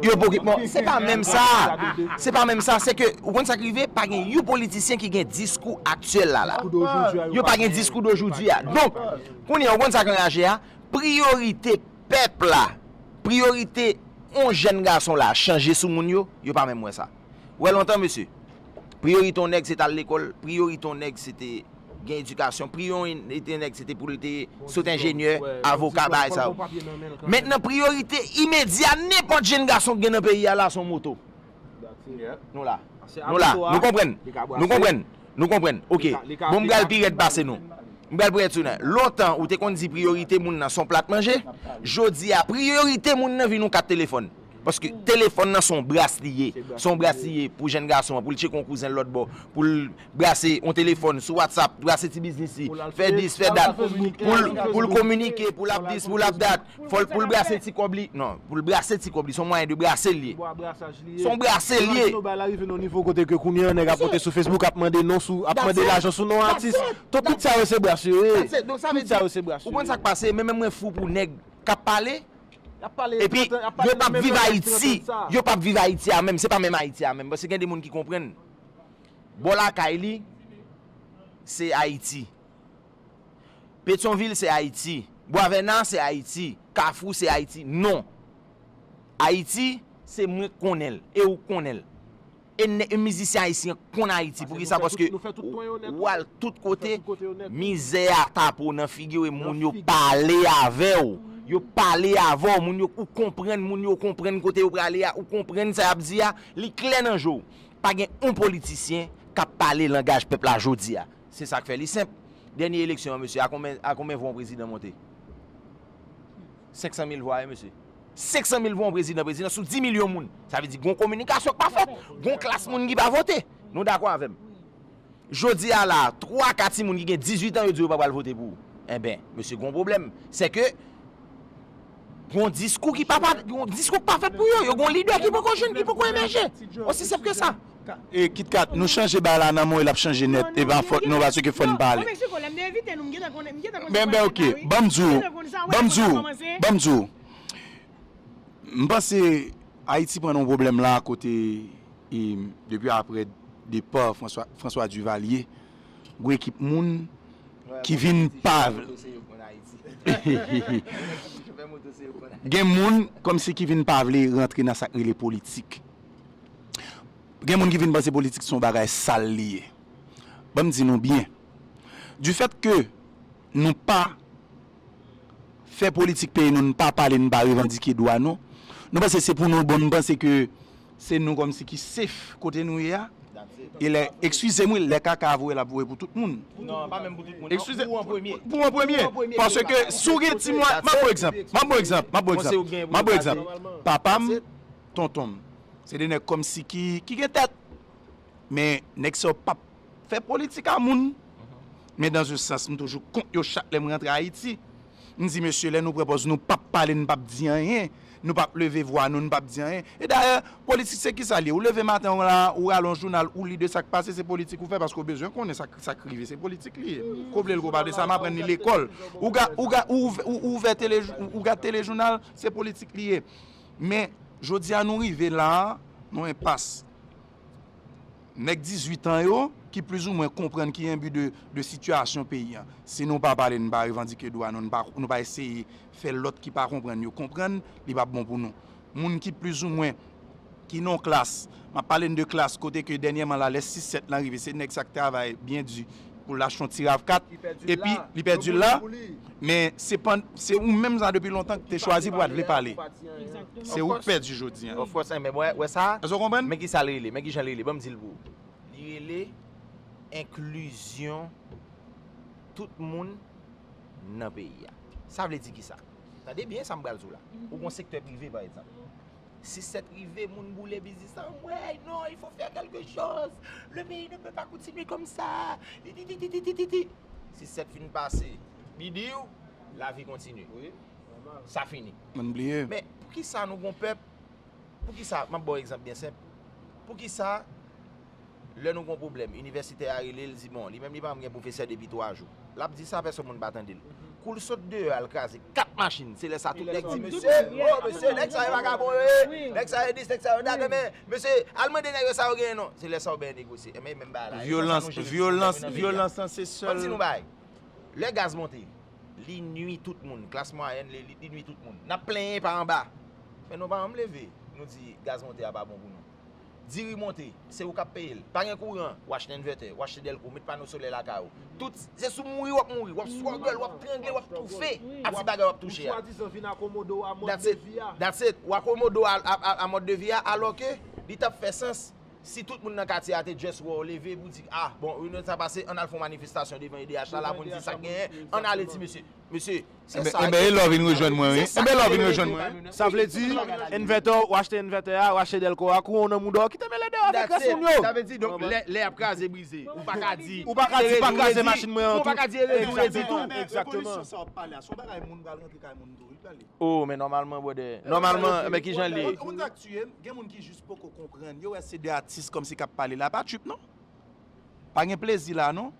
Yo pokit, bon, se pa menm sa. Se pa menm sa, se ke, ou konn sa k rive, pa gen yon politisyen ki gen diskou aktyèl la la. Yo pa gen diskou de jodi a. Donk, kounye a, ou konn sa k anraje a, priyorite pèp la, priyorite yon jèn gason la chanje sou moun yo, yo pa menm wè sa. Ou wè lontan, mesye, priyorite yon nèg se t al lekòl, priyorite yon nèg se te gen edikasyon, priyorite yon nèg se te pou l te sot enjenyè, avoka, bagay sa yo. Mentnan, priyorite imedya nenpòt jèn gason k gen nan peyi a la, se yon moto. Nou la. Nou la. Nou konprann. Nou konprann. Nou konprann. Oke. Bon, m pral pi rèd pase nou. M pral pi rèd sou nou. Lontan, ou te konn di priyorite moun nan se yon plat manje. Jodi a, priyorite moun nan vin yon kat telefòn. Paske telefòn nan se yon bras li ye. Se yon bras li ye pou jèn gason an, pou l tcheke yon kouzen l lòt bò, pou l brase yon telefòn sou WhatsApp, brase ti biznis li, fè dis, fè dat, pou l, pou l kominike, pou l ap dis, pou l ap dat. Fò l, pou l brase ti kòb li. Non, pou l brase ti kòb li, se yon mwayen de brase l ye. Se yon brase l ye. Imajine w bagay la rive nan yon nivo kote ke kounye an nèg ap monte sou Facebook, ap mande non sou, ap mande lajan sou non atis. Tout, tout sa yo se bras yo ye. Tout sa yo se bras yo ye. Ou konn sa k pase, men menm mwen fou pou nèg k ap pale. Epi, yo p ap viv Ayiti. Yo p ap viv Ayiti a menm. Se pa menm Ayiti a menm. Paske gen de moun ki konprann. Bò lakay li, se Ayiti. Petyonvil, se Ayiti. Bwavèna, se Ayiti. Kafou, se Ayiti. Non. Ayiti, se mwen k konnen l. E ou k konnen l. E nèg, e mizisyen ayisyen konn Ayiti. Poukisa? Paske ou al tout kote, mizè a tape w nan figi w, e moun yo pale avè w. Yo pale avè w, moun yo, ou konprann, moun yo konprann kote yo prale a, ou konprann sa y ap di a, li klè nan je w. Pa gen yon politisyen k ap pale langaj pèp la jodi a. Se sa k fè li senp. Dènye eleksyon an, mesye, a konbyen, a konbyen vwa yon prezidan monte? Senk san mil vwa, wi, mesye. Senk san mil vwa yon prezidan, prezidan sou dis milyon moun. Sa vle di gon kominikasyon k pa fèt, gon klas moun ki pa vote. Nou dakò avè m? Jodi a la, twa ka timoun ki gen dizuit an, yo di yo pa pral vote pou ou. Enben, mesye, gon pwoblèm. Sèke gon diskou ki pa, pa, gon diskou k pa fèt pou yo. Yo gon lidè ki poko jwenn, ki poko emèje. Osi senp ke sa. E Kit Kat, nou chanje bagay la nan men w, l ap chanje nèt. E pa fòt nou, paske fò n pale. Meksiko, lè m te envite nou, m gentan konnen, m gentan konnen sa k pral fèt la, wi. M gentan konnen sa, wè, m gentan konnen sa. M panse Ayiti pran nan yon pwoblèm la kote, e, depi aprè depa François, François Duvalier, gon ekip moun ki vin pa vle. Gen moun kòmsi ki vin pa vle rantre nan sa k rele politik. Gen moun ki vin panse politik se yon bagay sal li ye. Ban m di nou byen. Du fait que nou pa fè politik peyi nou, n pa pale, n pa revandike dwa nou. Nou panse se pou nou bon, n panse ke se nou kòmsi ki safe kote nou ye a. E lè, eskize m wi, lè kaka a voye, l ap voye pou tout moun. Non, pa menm pou tout moun. Eskize, pou ou an premye. Pou ou an premye. Paske si w gen ti mwa, m ap ba w egzanp, m ap ba w egzanp, m ap ba w egzanp, m ap ba w egzanp. Papa m, tonton m, se de nèg kòmsi ki, ki gen tèt. Men nèg sa yo p ap fè politik a moun. Men dans un sens, m toujou kont yo chak lè m rantre Ayiti. M di, mesye, lè nou pran pòz, nou p ap pale, n p ap di anyen. Nou p ap leve vwa nou, n p ap di anyen. E dayè, politik se kisa l ye? Ou leve maten w la, ou rale yon jounal, ou li de sa k pase, se politik ou fè paske w bezwen konnen sa, sa k rive, se politik li ye. Ko vle l, ko pa vle, sa m aprann li lekòl. Ou ga, ou ga, ou, ou, ou ouvè tele, ou, ou gad telejounal, se politik li ye. Men, jodi a nou rive la, nou enpas. Nèg dizuit an yo, ki plizoumwen konprann ki enbi de, de sitiyasyon peyi a. Si nou pa pale, nou pa revandike dwa nou, nou pa, nou pa eseye fè lòt ki pa konprann yo konprann, li p ap bon pou nou. Moun ki plizoumwen, ki nan yon klas, m ap pale n de klas kote ke dènyèman la, lè sis sèt lan rive, se nèg sa k travay byen di pou l achte yon ti rav kat, epi li pèdi l la, men se pann-, se ou menm sa depi lontan ki te chwazi pou pa t vle pale. Se ou k pèdi jodi a. Of course, men wè, wè sa? Èske w konprann? Men ki sa l rele, men ki jan l rele, ban m di l pou ou. Li rele enklizyon tout moun nan peyi a. Sa vle di kisa? Tande byen sa m pral di w la. Ou gon sektè prive, pa egzanp. Sis sèt rive, moun boule biznis lan, wè, non, il faut faire quelque chose. Le pays ne peut pas continuer comme ça. Ti, ti, ti, ti, ti, ti, ti, ti. Sis sèt fin pase, bidiw, lavi kontinye. Wi, nòmal. Sa fini. Moun bliye. Men, poukisa nou gon pèp? Poukisa? M ap ba w egzanp byen senp. Poukisa, lè nou gon pwoblèm, inivèsitè a rele l, di, bon, li menm li pa janm gen pwofesè depi twa jou. L ap di sa, pèsonn moun pa tande l. Kou l sot deyò a, l kraze kat machin. Se lè sa tout nèg di, mesye, oh, mesye, nèg sa yo vagabon yo ye, nèg sa yo dis, nèg sa yo dat, men, mesye, al mande nèg yo sa yo genyen non. Se lè sa yo benyen negosye. Enben, menm bagay la. Vyolans, vyolans, vyolans lan se sèl. Ban m di nou bagay. Lè gaz monte, li nwi tout moun. Klas mwayèn, li, li, li nwi tout moun. N ap plenyen pa anba. Men nou pa janm leve, nou di gaz monte a pa bon pou nou. Diri monte, se ou k ap peye l. Pa gen kouran, w achte envètè, w achte dèlko, w met pano solè lakay ou. Tout, se sou mouri w ap mouri, w ap struggle, w ap trangle, w ap toufe a ti bagay w ap touche a. Ou swadizan vin akomode w a mòd de vi a. That's it. W akomode w a, a, a, a mòd de vi a, alòke li t ap fè sans si tout moun nan katye a te just wè w leve pou di, ah, bon, reyinyon sa pase, ann al fè yon manifestasyon devan E D H la, la pou n di sa k genyen, ann ale ti mesye. Mesye, se sa. Enben, e lè w vin rejwenn mwen, wi. Enben, e lè w vin rejwenn mwen. Sa vle di, envètè, w achte envètè a, w achte dèlko a, kouran w nan mouda w, kite mele deyò avèk rès moun yo. Sa vle di, donk, lè, lè y ap kraze brize, ou pa ka di, ou pa ka di, pa kraze machin mwen an tou. Ou pa ka di, e redi tou. Egzakteman. Revolisyon sa w ap pale a, se yon bagay moun pral rantre kay moun tou, wi, pale. Oh, men nòmalman, brother. Nòmalman, men ki jan l ye? Ou konn sa k tiye m? Gen moun ki jis poko konprann. Yo wè se de atis kòmsi k ap pale la. Pa trip, non. Pa gen plezi la, non.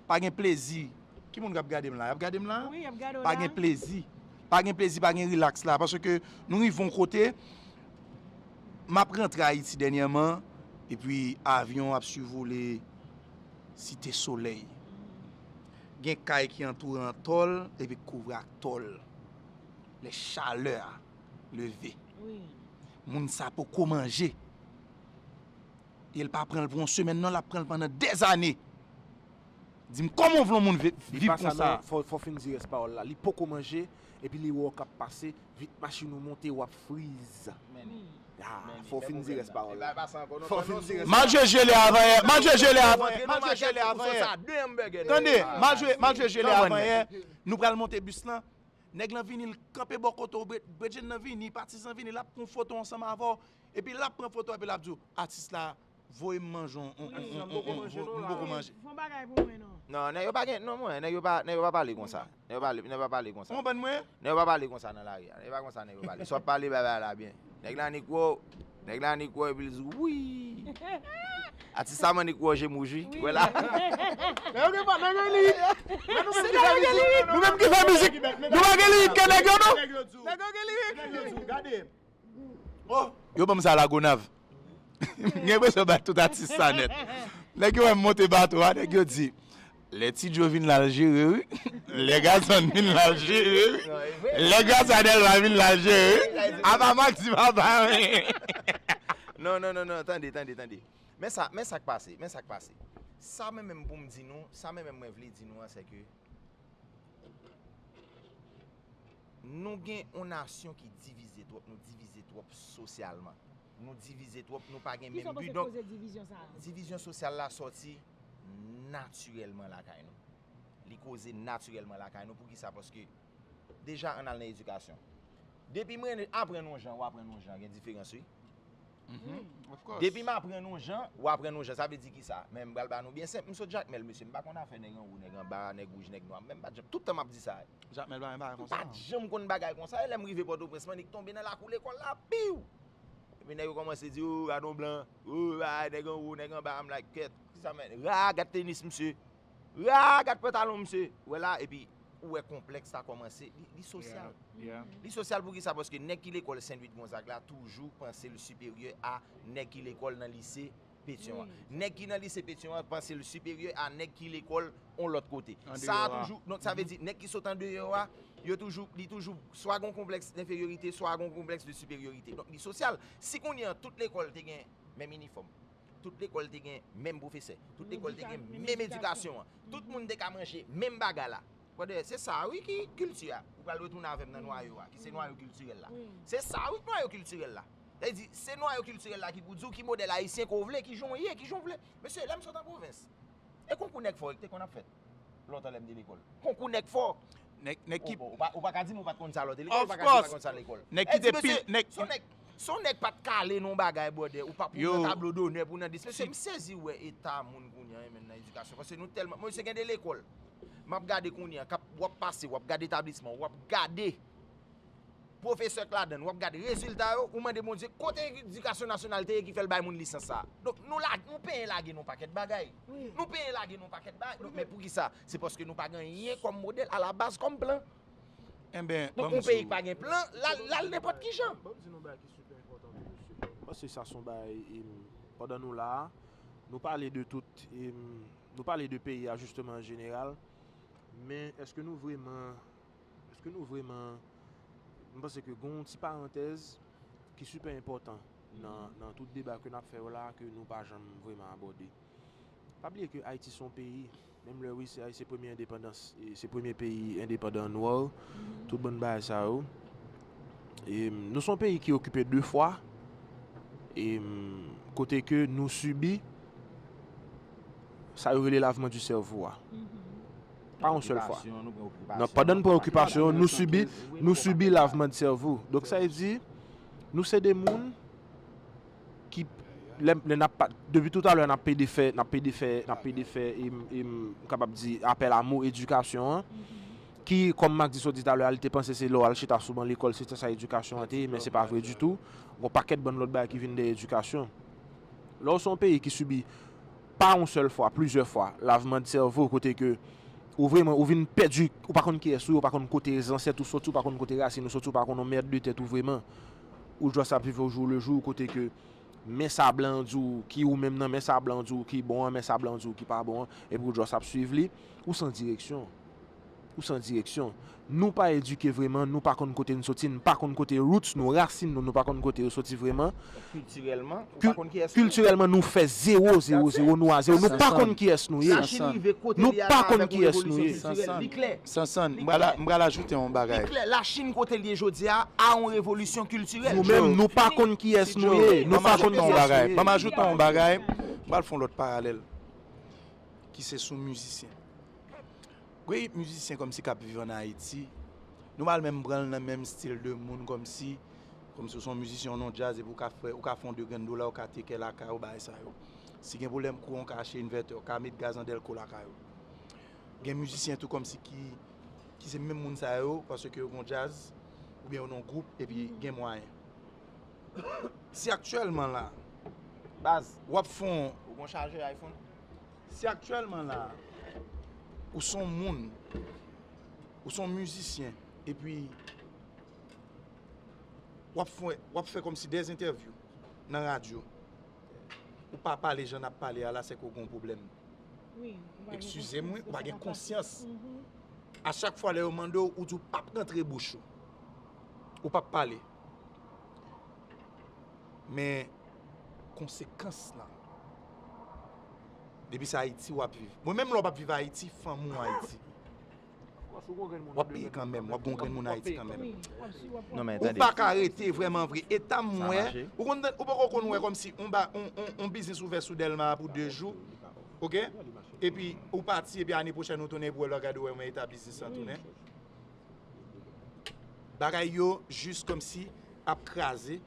Pa gen plezi. Ki moun k ap gade m la? Y ap gade m la? Wi, y ap gade w la. Pa gen plezi. Pa gen plezi, pa gen rilaks la. Paske nou rive yon kote, m ap rantre Ayiti dènyèman, epi avyon ap sivole Site Solèy. Gen kay ki antoure an tòl, epi k kouvri ak tòl. Lè chalè a leve. Wi. Moun sa poko manje. E l pa pran l pou yon semèn, non, l ap pran l pandan dèzane. Di m, kòman w vle yon moun vi- Li viv pa sa, konsa? Non, fò, fò fin di rès pawòl la. Li poko manje, epi li wè w k ap pase, vit machin ou monte, w ap friz. Ah, fò fin di rès pawòl la. Fò fin di rès. M al jwe jele avanyè, m al jwe jele avanyè, m al jwe jele avanyè. Tande, m al jwe, m al jwe jele avanyè. Nou pral monte bis lan. Nèg lan vini, l kanpe bò kote w, Bre- Bredjenn nan vini, patizan vini, l ap pran foto ansanm avè w. Epi l ap pran foto, epi l ap di w, atis la voye m manje, on, on, on, on, on, m poko manje. Fè yon bagay pou mwen non. Non, nèg yo pa gen, non, mwen, nèg yo pa, nèg yo pa pale konsa. Nèg yo pale, nèg yo pa pale konsa. Konprann mwen? Nèg yo pa pale konsa nan lari a. E pa konsa nèg yo pale. Si w ap pale, bay bagay la byen. Nèg la annik wè w, nèg la annik wè w, epi l di, wi. Atis la annik wè w, je m wouj, wi. Wè la. Nèg yo gen pa, nèg yo gen li. Nou menm ki fè mizik, nou pa gen li ke nèg yo, non? Nèg yo gen li. Gade. Oh, yo ban m sa Lagonav. M gen enpresyon bat tout atis sa nèt. Nèg yo wè m monte bato a, nèg yo di, lè Ti Djo vin la l jere wi. Lè Gazman vin la l jere wi. Lè Gazman Delva vin la l jere wi. Apa Maxi papa wi. Non, non, non, non, tande, tande, tande. Men sa, men sa k pase, men sa k pase. Sa mwen menm pou m di nou, sa mwen menm mwen vle di nou an, se ke Nou gen yon nasyon ki divize twòp, nou divize twòp sosyalman. Nou divize twòp, nou pa gen menm bi. Kisa w panse k koze divizyon sa a? Divizyon sosyal la sòti natirèlman lakay nou. Li koze natirèlman lakay nou. Poukisa? Paske deja ann al nan edikasyon. Depi mwen aprann yon jan, w aprann yon jan, gen diferans wi. Depi m aprann yon jan, w aprann yon jan. Sa vle di kisa? Men m pral ba nou byen senp. M sot Jakmèl, mesye. M pa konn afè nèg anwo, nèg anba, nèg wouj, nèg nwa. Men m pa t janm, tout tan m ap di sa. Jakmèl pa gen bagay konsa. M pa t janm konn bagay konsa. E lè m rive Pòtoprens, m annik tonbe nan lakou lekòl la, piw! Epi nèg yo kòmanse di, o, gad on blan. O, bagay, nèg anwo, nèg anba. M like, kèt. Kisa men? Ra, gad tenis, mesye. Ra, gad pantalon, mesye. Wè la, epi ou wè konplèks la kòmanse. Li, li sosyal. Li sosyal poukisa? Paske nèg ki lekòl Sen Lwi Gonzag la toujou panse l siperyè a nèg ki lekòl nan lise Petyon an. Nèg ki nan lise Petyon an panse l siperyè a nèg ki lekòl on lòt kote. Sa a toujou, donk sa vle di nèg ki sot andeyò a, yo toujou, li toujou swa gon konplèks denferyorite, swa gon konplèks de siperyorite. Donk li sosyal. Si kounye a tout lekòl te gen menm inifòm, tout lekòl te gen menm pwofesè, tout lekòl te gen menm edikasyon an, tout moun te ka manje menm bagay la. Brother, se sa wi ki kilti a. Ou pral retounen avè m nan nwayo a, ki se nwayo kiltirèl la. Se sa wi k nwayo kiltirèl la. Sa vle di, se nwayo kiltirèl la ki pou di w ki modèl ayisyen ke w vle, ki jan w ye, ki jan w vle. Mesye, lè m sot an pwovens, e konkou nèg fò te konn ap fèt lontan lè m te lekòl. Konkou nèg fò. Nèg, nèg ki Ou, ou pa, ou pa ka di m ou pa t konn sa lè w te lekòl, ou pa ka di m ou pa t konn sa lekòl. Nèg ki te pil, nèg, se yon nèg, se yon nèg pa t kale nan yon bagay, brother, ou pa pou nan tablo donè pou nan dis. Mesye, m sezi wè eta moun kounye a, men nan edikasyon, paske nou tèlman, mwen, se gen de lekòl. M ap gade kounye a, k ap, w ap pase, w ap gade etablisman, w ap gade pwofesè k ladan l, w ap gade rezilta yo, ou mande Bondye, kote edikasyon nasyonal te ye ki fè l bay moun lisans sa a? Donk, nou la, nou penyen lage nan yon pakèt bagay. Nou penyen lage nan yon pakèt bagay. Donk, men poukisa? Se paske nou pa gen anyen kòm modèl alabaz, kòm plan. Enben, donk, yon peyi k pa gen plan, l al, l al nenpòt ki jan. Ban m di nou yon bagay ki sipè enpòtan tou, mesye. Paske sa se yon bagay, em, pandan nou la a, nou pale de tout, em, nou pale de peyi a, jisteman, an jeneral, men èske nou vrèman Èske nou vrèman, m panse ke gen yon ti parantèz ki sipè enpòtan nan, nan tout deba ke n ap fè yo la, ke nou pa janm vrèman abòde. Pa bliye ke Ayiti se yon peyi, menm lè wi, se, se premye endepandans, e se premye peyi endepandan nwa, tout bann bagay sa yo. E nou se yon peyi ki okipe de fwa, e kote ke nou sibi sa yo rele lavman di sèvo a. Pa yon sèl fwa. Non, pandan n pran okipasyon, nou sibi, nou sibi lavman di sèvo. Donk, sa vle di, nou se de moun ki, lè, lè n ap pa, depi toutalè, n ap pede fè, n ap pede fè, n ap pede fè, e m, e m kapab di, apèl a mo edikasyon an, ki, kòm Max di sot di talè a, li te panse se lè w al chita sou ban lekòl, se sa edikasyon an te ye, men se pa vre ditou. Gon pakèt bann lòt bagay ki vin dèyè edikasyon. Lè w se yon peyi ki sibi pa yon sèl fwa, plizyè fwa, lavman di sèvo, kote ke ou vrèman, ou vin pèdi, ou pa konn kiyès ou ye, ou pa konn kote zansèt ou soti, ou pa konn kote rasin ou soti, ou pa konn yon mèd de tèt ou vrèman. Ou just ap viv au jour le jour, kote ke men sa blan an di w ki ou menm nan, men sa blan an di w ki bon an, men sa blan an di w ki pa bon an, epi ou just ap swiv li, ou san direksyon. Ou san direksyon. Nou pa edike vreman, nou pa konn kote n soti, n pa konn kote roots nou, rasin nou, nou pa konn kote yo soti vreman. Kiltirèlman, ou Kil- pa konn kiyès nou ye. Kiltirèlman, nou fè zewo, zewo, zewo, nou a zewo. Nou pa konn kiyès nou ye. Lachin rive kote Nou li a pa la konn avèk yon kiyès nou revolisyon ye. kiltirèl. Li klè. Sansann, Li m pral klè. m pral ajoute yon Li bagay. klè, Lachin kote l ye jodi a, a yon revolisyon kiltirèl. Nou menm, nou pa konn kiyès nou ye. Nou pa konn Ban m ajoute yon kiyès bagay. nou Ban m ye. Ajoute yon bagay. M pral fè yon lòt paralèl. Ki se sou mizisyen. Gwe mizisyen kòmsi k ap viv ann Ayiti. Nou pa al menm pran l nan menm stil de moun kòmsi kòmsi ou se yon mizisyen, ou nan djaz, epi ou ka fè, ou ka fè yon de grenn dola, ou ka tekè lakay ou, bagay sa yo. Si gen pwoblèm kouran, ou ka achte envètè, ou ka met gaz nan dèlko lakay ou. Gen mizisyen tou kòmsi ki, ki se menm moun sa yo, paske yo gon djaz, oubyen yo nan gwoup, epi gen mwayen. Si aktyèlman la, Baz, w ap fè yon, ou gon chajè iPhone? si aktyèlman la, ou se yon moun, ou se yon mizisyen, epi w ap fè, w ap fè kòmsi de entèvyou nan radyo, ou pa pale jan n ap pale a la, se ke w gen yon pwoblèm. Eskize m, wi, ou pa gen konsyans. A chak fwa lè yo mande w, ou di w p ap rantre bouch ou. Ou p ap pale. Men konsekans lan, depi se Ayiti w ap viv. Mwen menm lè w p ap viv Ayiti, fanmi w Ayiti. W ap peye kanmenm, w ap gon grenn moun Ayiti kanmenm. Non, men Ou tande. Pa ka rete vrèman vre. Eta m Sa wè, mache. ou konn, ou poko konn wè kòmsi yon, ba, yon, yon, yon biznis ouvè sou Dèlma pou de jou, oke? Epi ou pati, epi ane pwochèn ou tounen pou wè lè w gade w wè men eta biznis lan tounen. Bagay yo jis kòmsi ap kraze.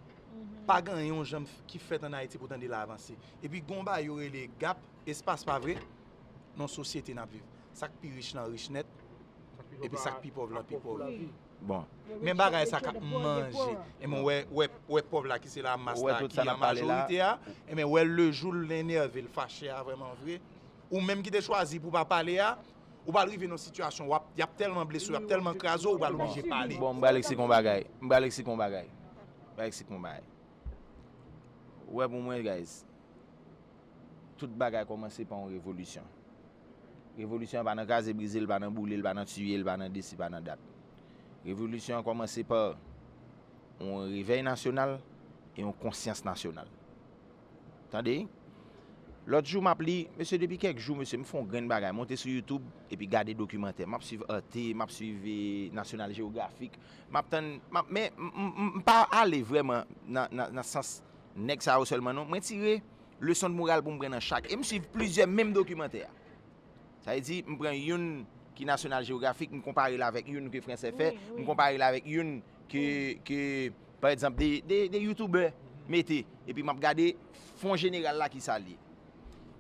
Pa gen yon janm ki fèt ann Ayiti pou tande l avanse. Epi gon bagay yo rele gap, espas, pa vre? Nan sosyete n ap viv. Sa k pi rich lan rich nèt, epi sa k pi pòv lan pi pòv. Bon. Men bagay sa k ap manje. Enben wè, wè, wè pòv la ki se la mas la ki an majorite a, enben wè le jou l enève l, fache a vrèman vre. Ou menm ki te chwazi pou pa pale a, ou pral rive nan sitiyasyon w ap, y ap tèlman blese w, y ap tèlman kraze w, ou pral oblije pale. Bon, m pral eksplike yon bagay. M pral eksplike yon bagay. M pral eksplike yon bagay. Ou wè pou mwen, guys, tout bagay kòmanse pa yon revolisyon. Revolisyon an pa nan kraze brize, l pa nan boule, l pa nan tiye, l pa nan desi, pa nan dat. Revolisyon an kòmanse pa yon revèy nasyonal e yon konsyans nasyonal. Tande? Lòt jou, m ap li, mesye, depi kèk jou, mesye, m fè yon grenn bagay, monte sou YouTube, epi gade dokimantè. M ap swiv Arte, m ap swiv, eh, National Geographic, m ap tann, m ap, men m, m, m, m pa ale vrèman nan, nan, nan sans nèg sa yo sèlman, non. Mwen tire leson de moral pou m pran nan chak. E m swiv plizyè menm dokimantè a. Sa vle di, m pran youn ki National Geographic, m konpare l avèk youn ke Fransè fè, m konpare l avèk youn ke, ke pa egzanp, de, de, de youtubè mete, epi m ap gade fon jeneral la ki sa l ye.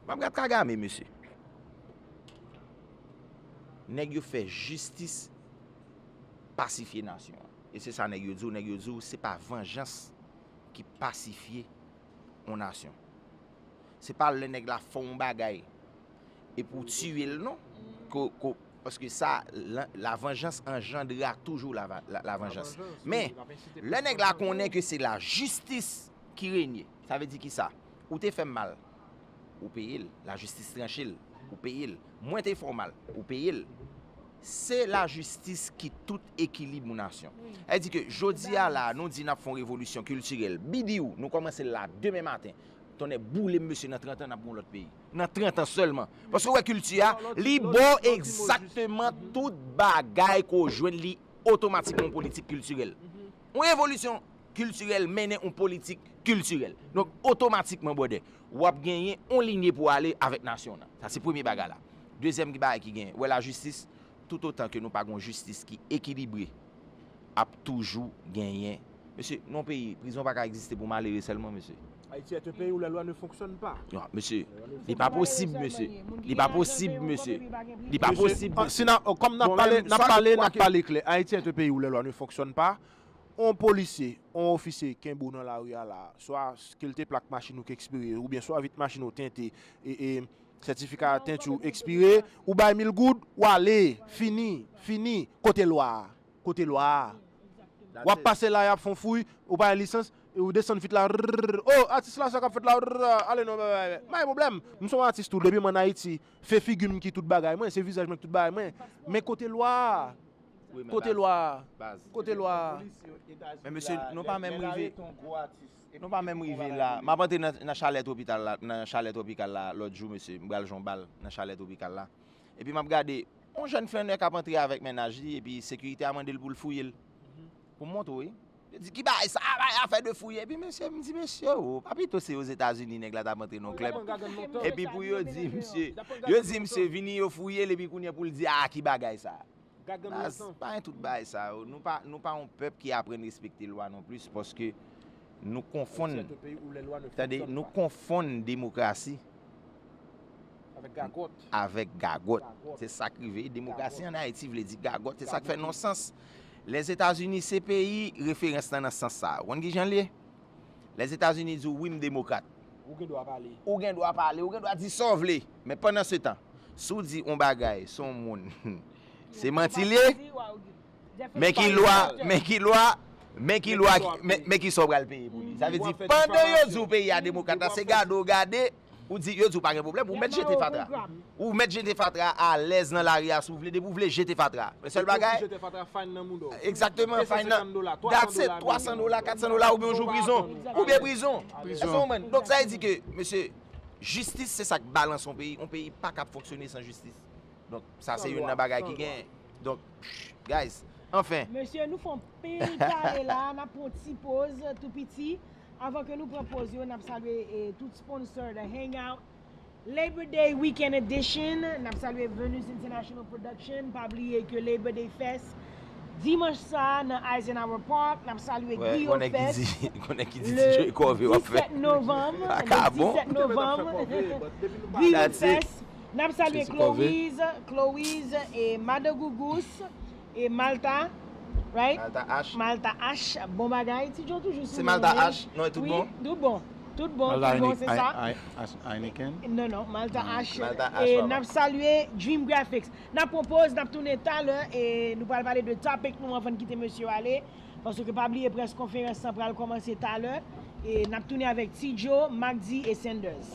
M ap gad Kagame, mesye. Nèg yo fè jistis pasifye nasyon an. E se sa nèg yo di w, nèg yo di w se pa vanjans ki pasifye yon nasyon. Se pa lè nèg la fè yon bagay epi w tiye l non. Ko, ko, paske sa, la, la vengeance engendre toujou la, la, la vengeance. Men, lè nèg la konnen ke se lajistis ki renye, sa vle di ki sa? Ou te fè m mal, ou peye l, lajistis tranche l, ou peye l. Mwen te fè w mal, ou peye l. Se lajistis ki tout ekilib yon nasyon. Sa vle di ke jodi a la, nou di n ap fè yon revolisyon kiltirèl, bidiw, nou kòmanse l la demen maten. Tonnè boule m, mesye, nan trant an n ap gen yon lòt peyi. Nan trant an sèlman. Paske w wè kilti a, li ba w egzakteman tout bagay ke w jwenn li otomatikman yon politik kiltirèl. Yon revolisyon kiltirèl mennen yon politik kiltirèl. Donk, otomatikman, brother, w ap genyen yon linye pou w ale avèk nasyon w nan. Sa se premye bagay la. Dezyèm ki bagay ki genyen, w wè lajistis, toutotan ke nou pa gen yon jistis ki ekilibre, ap toujou genyen. Mesye, nan yon peyi, prizon pa ka egziste pou malere sèlman, mesye. Haïti est un pays où la loi ne fonctionne pas. Non, mesye, li pa posib, mesye. Li pa posib, mesye. Li pa Mesye, posib, ah, mesye. si n a, kòm n ap Bon, pale, men, n ap sa- pale klè. Ayiti est un pays où les lois ne fonctionnent pas. On polisye, on ofisye kenbe w nan lari a la, swa ke l te plak machin ou ki ekspire, oubyen swa vit machin ou tente, e, e sètifika tenti w ekspire, ou bay mil goud, w ale, fini, fini, kote lwa a? Kote lwa a? W ap pase la, y ap fè w fouy, ou pa gen lisans, Ou desann vit la, rrrr, oh, atis la, sa k ap fèt la, rrrr, ale non, bay, bay, bay. Pa gen pwoblèm. M se yon atis tou, depi m ann Ayiti, se figi m ki tout bagay mwen, se vizaj mwen ki tout bagay mwen. Men kote lwa a? Kote lwa a? Kote lwa a? Men mesye, nou pa menm rive. Nou pa menm rive la. M ap antre nan, nan chalè twopital la, nan chalè twopikal la lòt jou, mesye. M pral jwenn bal nan chalè twopikal la. Epi m ap gade, yon jèn flannè k ap antre avèk mennaj li, epi sekirite a mande l pou l fouye l. Pou m montre w, wi. Yo di, "Ki bagay sa? Bagay afè de fouye." Epi mesye, m di, "Mesye, o, pa pito se Ozetazini nèg la t ap antre nan klèb." Epi pou yo di, misye, yo di, misye, vini yo fouye l, epi kounye a pou l di, "Ah, ki bagay sa?" Baz, pa gen tout bagay sa yo. Nou pa, nou pa yon pèp ki aprann respekte lwa non plis, paske nou konfonn, tande, nou konfonn demokrasi avèk gagòt. Se sa k rive. Demokrasi ann Ayiti vle di gagòt. Se sa k fè non sans. Lèzetazini se peyi referans lan nan sans sa a. Ou konn ki jan l ye? Lèzetazini di w, "Wi, m demokrat." Ou gen dwa pale. Ou gen dwa pale, ou gen dwa di sa w vle. Men pandan se tan, si w di yon bagay sou yon moun, se manti l ye. Men ki lwa, men ki lwa, men ki lwa, men, men ki sa w pral peye pou li. Sa vle di, pandan yo di w peyi a demokrat la, se gade w gade, ou di, yo di w pa gen pwoblèm, ou mèt jete fatra. Ou mèt jete fatra alèz nan lari a si w vle, depi w vle jete fatra. Men sèl bagay, egzakteman, fine nan. That's it, twa san dola, kat san dola, oubyen yon jou prizon. Oubyen prizon. Prizon. Donk, sa vle di ke, mesye, jistis se sa k balans yon peyi. Yon peyi pa kab fonksyone san jistis. Donk, sa se youn nan bagay ki genyen. Donk, guys, anfen. Mesye, nou fè yon pil pale la, n ap pran yon ti poz tou piti. Avan ke nou pran poz yo, n ap salye, eh, tout sponsor The Hangout. Labor Day Weekend Edition, n ap salye Venus International Production. Pa bliye ke Labor Day Fest, dimanch sa a nan Eisenhower Park. N ap salye Griot Fest. Konnen ki di DJ Kòve w ap fè. Le disèt novanm, le disèt novanm, Griot Fest. N ap salye Chloe's, Chloe's e Madan Gougous e Malta, right? Malta H. Malta H, bon bagay. Ti Joe toujou sou. Se Malta H, non, e tout bon? Wi, tout bon. Tout bon, tout bon, se sa. Non, non, Malta H. E n ap salye Dream Graphics. N ap pran poz, n ap tounen talè, e nou pral pale de topic nou anvan n kite mesye yo ale. Paske pa bliye près konferans lan pral kòmanse talè. E n ap tounen avèk Ti Joe, Macdy e Sanders.